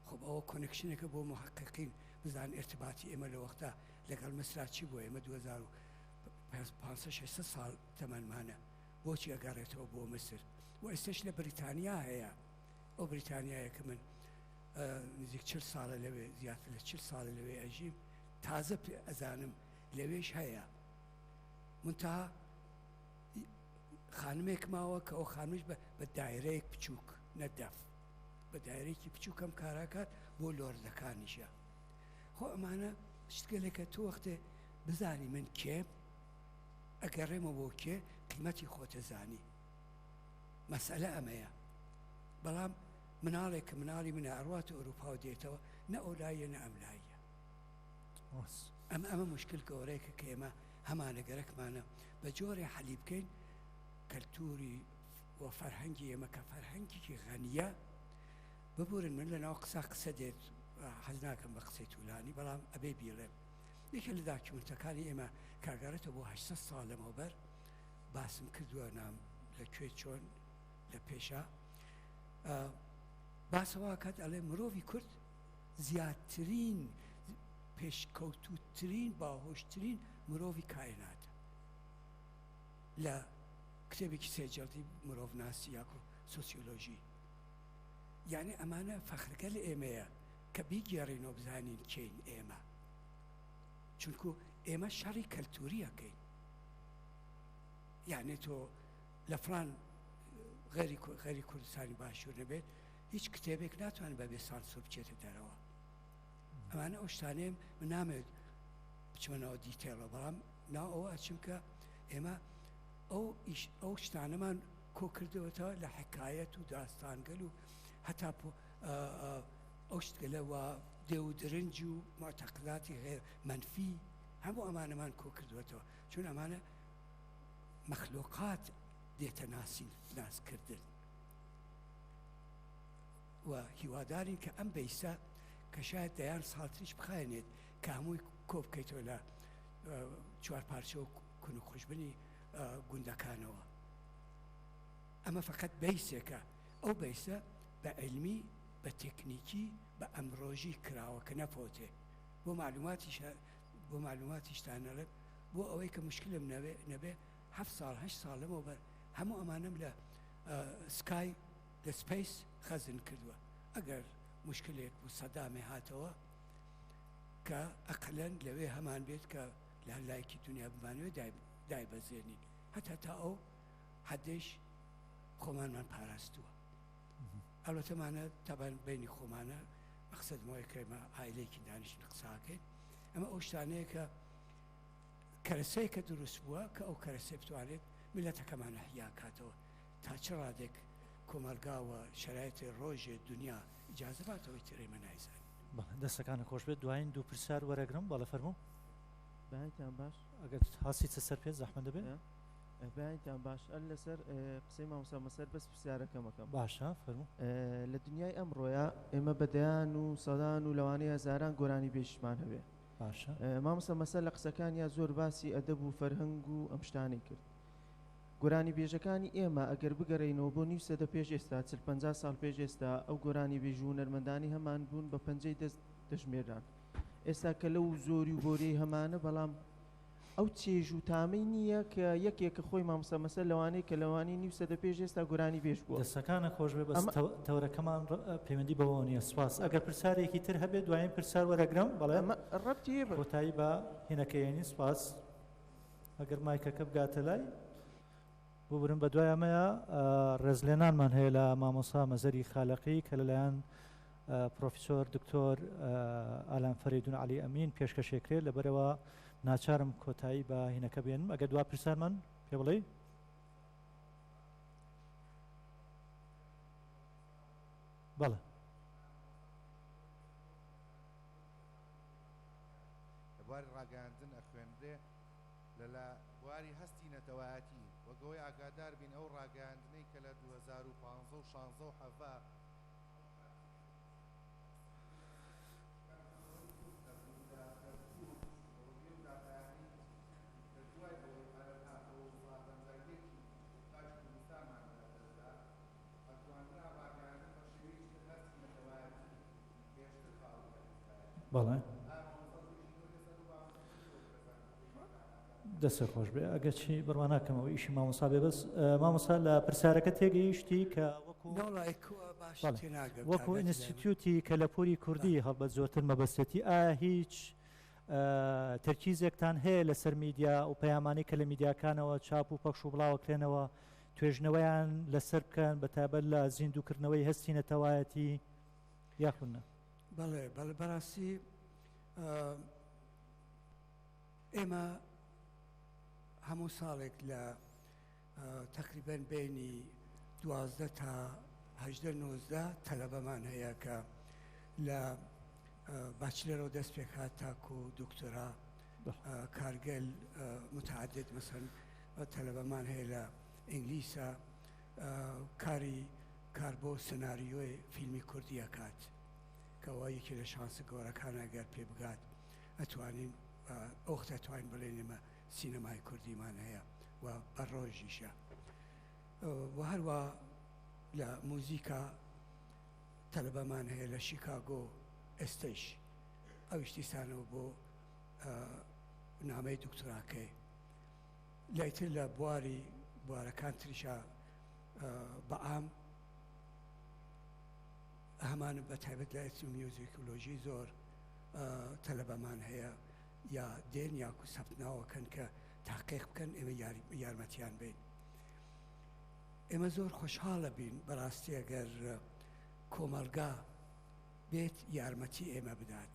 خۆ ئەوە connection ێکە بۆ محققین بزان ارتباطی ئێمە لە وەختە لەگەڵ مسرا چی بووە ئێمە 2500 600 ساڵ تەمەنمانە بۆچی ئەگەڕێتەوە بۆ میسر و ئێستش لە بریتانیا هەیە ئەو بریتانیایە کە من نزیک چل ساڵە لەوێ زیاتر لە چل ساڵە لەوێ ئەژیم تازە پێ ئەزانم لەوێش هەیە منتها خانمێک ماوە کە ئەو خانمش بە دایرەیەک بچووک نەدەف بە دایرێکی بچووکەم کاراکات بۆ لۆردەکانیشە خۆ ئەمانە شتگەلێکە تۆ وەختێ بزانی من کێم ئەگەڕێمەوە بۆ کێ قیمەتی خۆتە زانی مەسئلە ئەمەیە بەڵام مناڵێک کە مناڵی منە ئەڕواتە ئەوروپا و دێتەوە نە ئەولایە نە ئەملایە ئەم ئەمە مشکل گەورەیەکە کە ئێمە هەمانە گەرەکمانە بە جۆرێ حەلی بکەین کەلتوری و فەرهەنگی ئێمە کە فەرهەنگێکی غەنیە ببورن من لە ناو قسە قسە دێت حەز ناکەم بە قسەی تولانی بەڵام ئەبێ بیڵێم یەکێ لە داکیومنتەکانی ئێمە کە ئەگەڕێتەوە بۆ 800 ساڵ لەمەوبەر باسم کردووە نام لە کوێ چۆن لە پێشا باسەوە کات ئەڵێ مرۆڤی کورد زیاترین پێشکەوتوترین باهۆشترین مرۆڤی کائیناتە لە کتێبێکی سێجەڵدی مرۆڤناسی یاکۆ سۆسیۆلۆژی یعنی ئەمانە فەخرگە لە ئێمەیە کە بیگێڕینەوە بزانین کێین ئێمە چونکو ئێمە شەڕی کەلتوری ئەکەین یعنی تۆ لە فلان غەری غەری کوردستانی باشوور نەبێت هیچ کتێبێک ناتوانێت بەبێ سانسۆر بچێتە دەرەوە ئەمانە ئەو شتانەیە من نامەوێت بچمە ناو detail ەوە بەڵام ناو ئەوە ئەچم کە ئێمە ئەو ئەو شتانەمان کۆ کردەوەتەوە لە حکایەت و داستانگەل و هەتا ئەو شتگەلە وا دێو و درنج و معتەقداتی غێر مەنفی هەموو ئەمانەمان کۆ کردووەتەوە چون ئەمانە مەخلوقات دێتە ناسین ناسکردن و هیوادارین کە ئەم بەیسە کە شاید دەیان ساڵتریش بخایەنێت کە هەمووی کۆ بکەیتەوە لە چوار پارچە و کون و خوشبنی گوندەکانەوە ئەمە فقط بەیسێکە ئەو بەیسە بە عیلمی بە تەکنیکی بە ئەمڕۆژی کراوە کە نەفەوتێ بۆ معلوماتیش بۆ معلوماتیشتان ئەڵێم بۆ ئەوەی کە مشکلم نەبێ نەبێ هەفت ساڵ هەشت ساڵ لەمەوبەر هەموو ئەمانەم لە سکای لە space خەزن کردووە ئەگەر موشکلێک بوو سەدامێ هاتەوە کە ئەقلەن لەوێ هەمان بێت کە لە هەر لایەکی دنیا بمانەوێت دایبەزێنین هەتا تا ئەو حەدەیش خۆمانمان پاراستووە ئەلبەتەمانە تەبەن بینی خۆمانە مەقسەدمەوەی کە ئێمە عایلەیەکی دانیشتن قساکەین ئەمە ئەو شتانەیە کە کەرەسەیەکە دروست بووە کە ئەو کەرەسەی بتوانێت میلەتەکەمان ئەحیا کاتەوە تا چ ڕادێک کۆمەڵگا و شەرایتی ڕۆژێ دنیا ئیجازە باتەوەی تر ئێمە نایزانین. بەڵێ دەستەکانت خۆش بێت دوایین دوو پرسیار وەرەگرم بەڵێ فەرموو. بەیانتان باش. ئەگەر هەستیتە سەر پێ زەحمەت دەبێت. بەیانتان باش ئەر لەسەر قسەی مامۆستا مەسەر بەس پرسیارەکەم ئەکەم. باشە فەرموو. لە دنیای ئەمڕۆیا ئێمە بە دەیان و سەدان و لەوانەیە هەزاران گۆرانیبێژیشمان هەبێ. باشە. مامۆستا مەسەر لە قسەکانیا زۆر باسی ئەدەب و فەرهەنگ و ئەم شتانەی کرد. گۆرانیبێژەکانی ئێمە ئەگەر بگەرێینەوە بۆ نیو سەدە پێش ئێستا، چل 50 ساڵ پێش ئێستا، ئەو گۆرانیبێژ و هونەرمەندانەی هەمان بوون بە پەنجەی دەست دەژمێرران. ئێستا کە لەو زۆری و بۆریەی هەمانە بەڵام ئەو چێژ و تامەی نییە کە یەکێک کە خۆی مامۆستا مەسەر لەوانەیە کە لەوانەیە نیو سەدە پێش ئێستا گۆرانی بێژ بووە. دەستەکانت خۆش بێ بەس تەوەرەکەمان پەیوەندی بەوەوە نییە سوپاس ئەگەر پرسیارێکی تر هەبێت دوایین پرسیار وەرەگرم بەڵێ ئەمە ڕەبتی هەیە بە کۆتایی بە هینەکە یێنین سوپاس ئەگەر مایکەکە بگاتە لای ببورن بەدوای ئەمەیە ڕێزلێنانمان هەیە لە مامۆستا مەزەری خالەقی کە لەلایەن پرۆفیسۆر دکتۆر ئالان فەرەیدون عەلی ئەمین پێشکەشێکرێت لەبەرەوە ناچارم کۆتایی بە هینەکە بێنم ئەگەر دوا پرسیارمان پێ بڵێ بەڵێ. لە بواری ڕاگەیاندن ئەخوێنرێ لە لە بواری هەستی نەتەوایەتی وەک ئەوەی ئاگادار بین ئەو ڕاگەیاندنەی کە لە 2015 و 16 و 17 بەڵێ دەستت خۆش بێ ئەگەرچی بڕوا ناکەم ئەوە ئیشی مامۆستا بێ بەس مامۆستا لە پرسیارەکە تێگەیشتی کە وەکو وەکو ئینستیتیوتی کەلەپوری کوردی هەڵبەت زۆرتر مەبەستێتی ئایا هیچ تەرکیزێکتان هەیە لەسەر میدیا و پەیامانەی کە لە میدیاکانەوە چاپ و پەخش و بڵاوەکرێنەوە توێژنەوەیان لەسەر بکەن بە تایبەت لە زیندووکردنەوەی هەستی نەتەوایەتی یاخود نا؟ بەڵێ بەڵێ بەڕاستی ئێمە هەموو ساڵێک لە تەقریبەن بینی 12 تا هەژدە نۆزدە تەلەبەمان هەیە کە لە باچلەرەوە دەست پێکات تاکو دکتۆرا کارگەل متعدد مەسەن تەلەبەمان هەیە لە ئینگلیسا کاری کار بۆ سناریۆی فیلمی کوردی ئەکات کەەوە یەکێ لە شانسە گەورەکانە گەر پێ بگات ئەتوانین ئەوخت ئەتوانین بڵێین ئێمە سینەمای کوردیمان هەیە و بە ڕۆژیشە و هەروە لە موزیکا تەلەبەمان هەیە لە شیکاگۆ ئێستەیش ئەویش دیسانەوە بۆ نامەی دکتۆراکەی لایتر لە بواری بوارەکان تریشا بەعام هەمان بە تایبەت لە ئەتنۆمیوزیکۆلۆژی زۆر تەلەبەمان هەیە یا دێن یاکو سەبتناوەکەن کە تاقیق بکەن ئێمە یارمەتیان بین ئێمە زۆر خۆشحاڵە بین بەڕاستی ئەگەر کۆمەڵگا بێت یارمەتی ئێمە بدات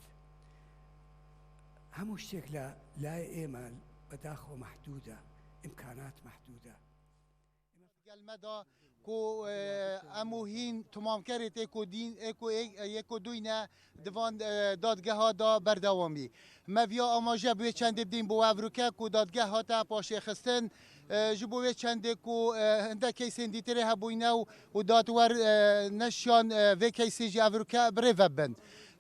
هەموو شتێک لە لای ئێمە بەداخەوە مەحدودە ئیمکانات مەحدودە. گەل مە دا کو ئەم و هین تمامکەرێ تێ کو دین ئێ کو یەک و دوینە دڤان دادگەها دا بەردەوامی. مە ڤیا ئاماژە بوێ چەندێ بدین بۆ ئەڤروکە کو دادگە هاتە پاشێ خستن ژ بۆ وێ چەندێ کو هندە کەیسێن دیترێ هەبوینە و و دادوەر نەشیان ڤێ کەیسێ ژی ئەڤروکە بڕێڤە بن.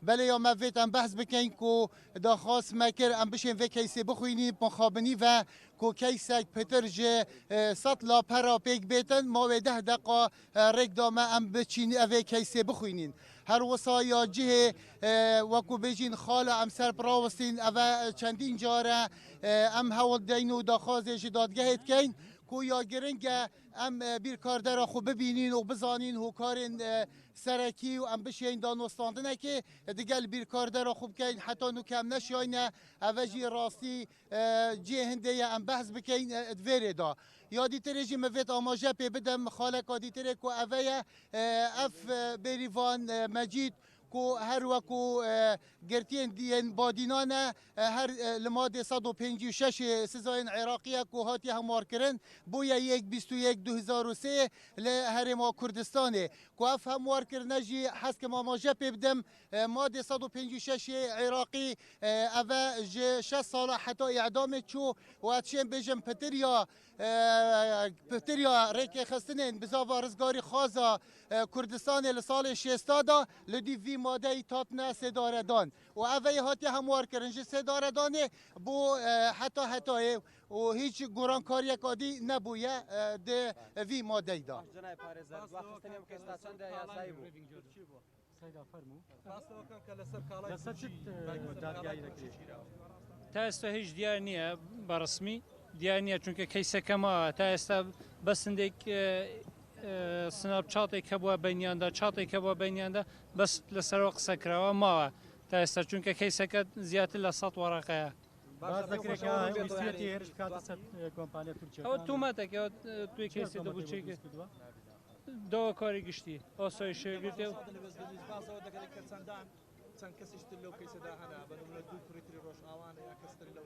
بەلێ یا مە ڤێت ئەم بەحس بکەین کو داخواز مە کر ئەم بشێن ڤێ کەیسێ بخوینین مخابنی ڤە کو کەیسەک پتر ژ سەد لاپەرا پێک بێتن ماوێ دە دەقا ڕێک دامە ئەم بچین ئەڤێ کەیسێ بخوینین. هەر وسا یا جهێ وەکو بێژین خالا ئەم سەر پڕاوستین ئەڤە چەندین جارە ئەم هەوڵ دەین و داخوازێ ژ دادگەهێ دکەین کو یا گرنگە ئەم بیرکاردەرا خو ببینین و بزانین هوکارێن. سەرەکی و ئەم بشێین دانوستاندنەکێ دگەل بیرکاردەرا خو بکەین حتا نوکە ئەم نەشیاینە ئەڤە ژی ڕاستی جێ هندەیە ئەم بەحس بکەین دڤێرێدا. یا دیترێ ژی مڤێت ئاماژە پێ بدەم خالەکا دیترێ کو ئەڤەیە ئەف بێریڤان مەجید کو هەر وەکو گرتیێن دیێن بادینانە هەر لە مادێ 156 سزایên عێراقیە کو هاتیە هەموارکردن بویە یەک 21 2003 لە هەرێما کوردستانێ کو ئەف هەموارکردنە ژی حەز کەم ئاماژە پێ بدەم مادێ 156 عێراقی ئەڤە ژ 6 ساڵە حتا ئیعدامێ چوو و ئەتشێن بێژم پتریا پتریا ڕێکێ خستنێن بزاڤا ڕزگاری خازا کوردستانێ لە ساڵێ شێستادا لە دی ڤی مادەی تاتنە سێدارەدان و ئەڤەی هاتیە هەموارکردن ژ سێدارەدانێ بۆ حتا هەتایێ و هیچ گۆڕانکاریەک ئادی نەبوویە دێ ڤی مادەیدا. تا ئێستا هیچ دیار نییە بە ڕسمی دیار نییە چونکە کەیسەکە ماوە تا ئێستا بەس هەندێک سناپ چاتێک هەبووە بینیاندا چاتێک هەبووە بینیاندا بەس لەسەرەوە قسە کراوە ماوە تا ئێستا چونکە کەیسەکە زیاتر لە 100 وەڕەقەیە. باس دەکرێت کە ویستویەتی هێرش بکاتە سەر کۆمپانیا تورکیەکان. ئەوە تۆمەتێکە ئەوە توی چێ کەیسی تۆمەتێک دەبوو بۆ چێ دروست کردووە؟ داواکاری گشتی ئاسایش گرتێ و چەند کەسیش تر لەو کەیسەدا هەنا بە نمونە دوو کوڕی تری ڕۆژئاوانە یا کەس تری لەو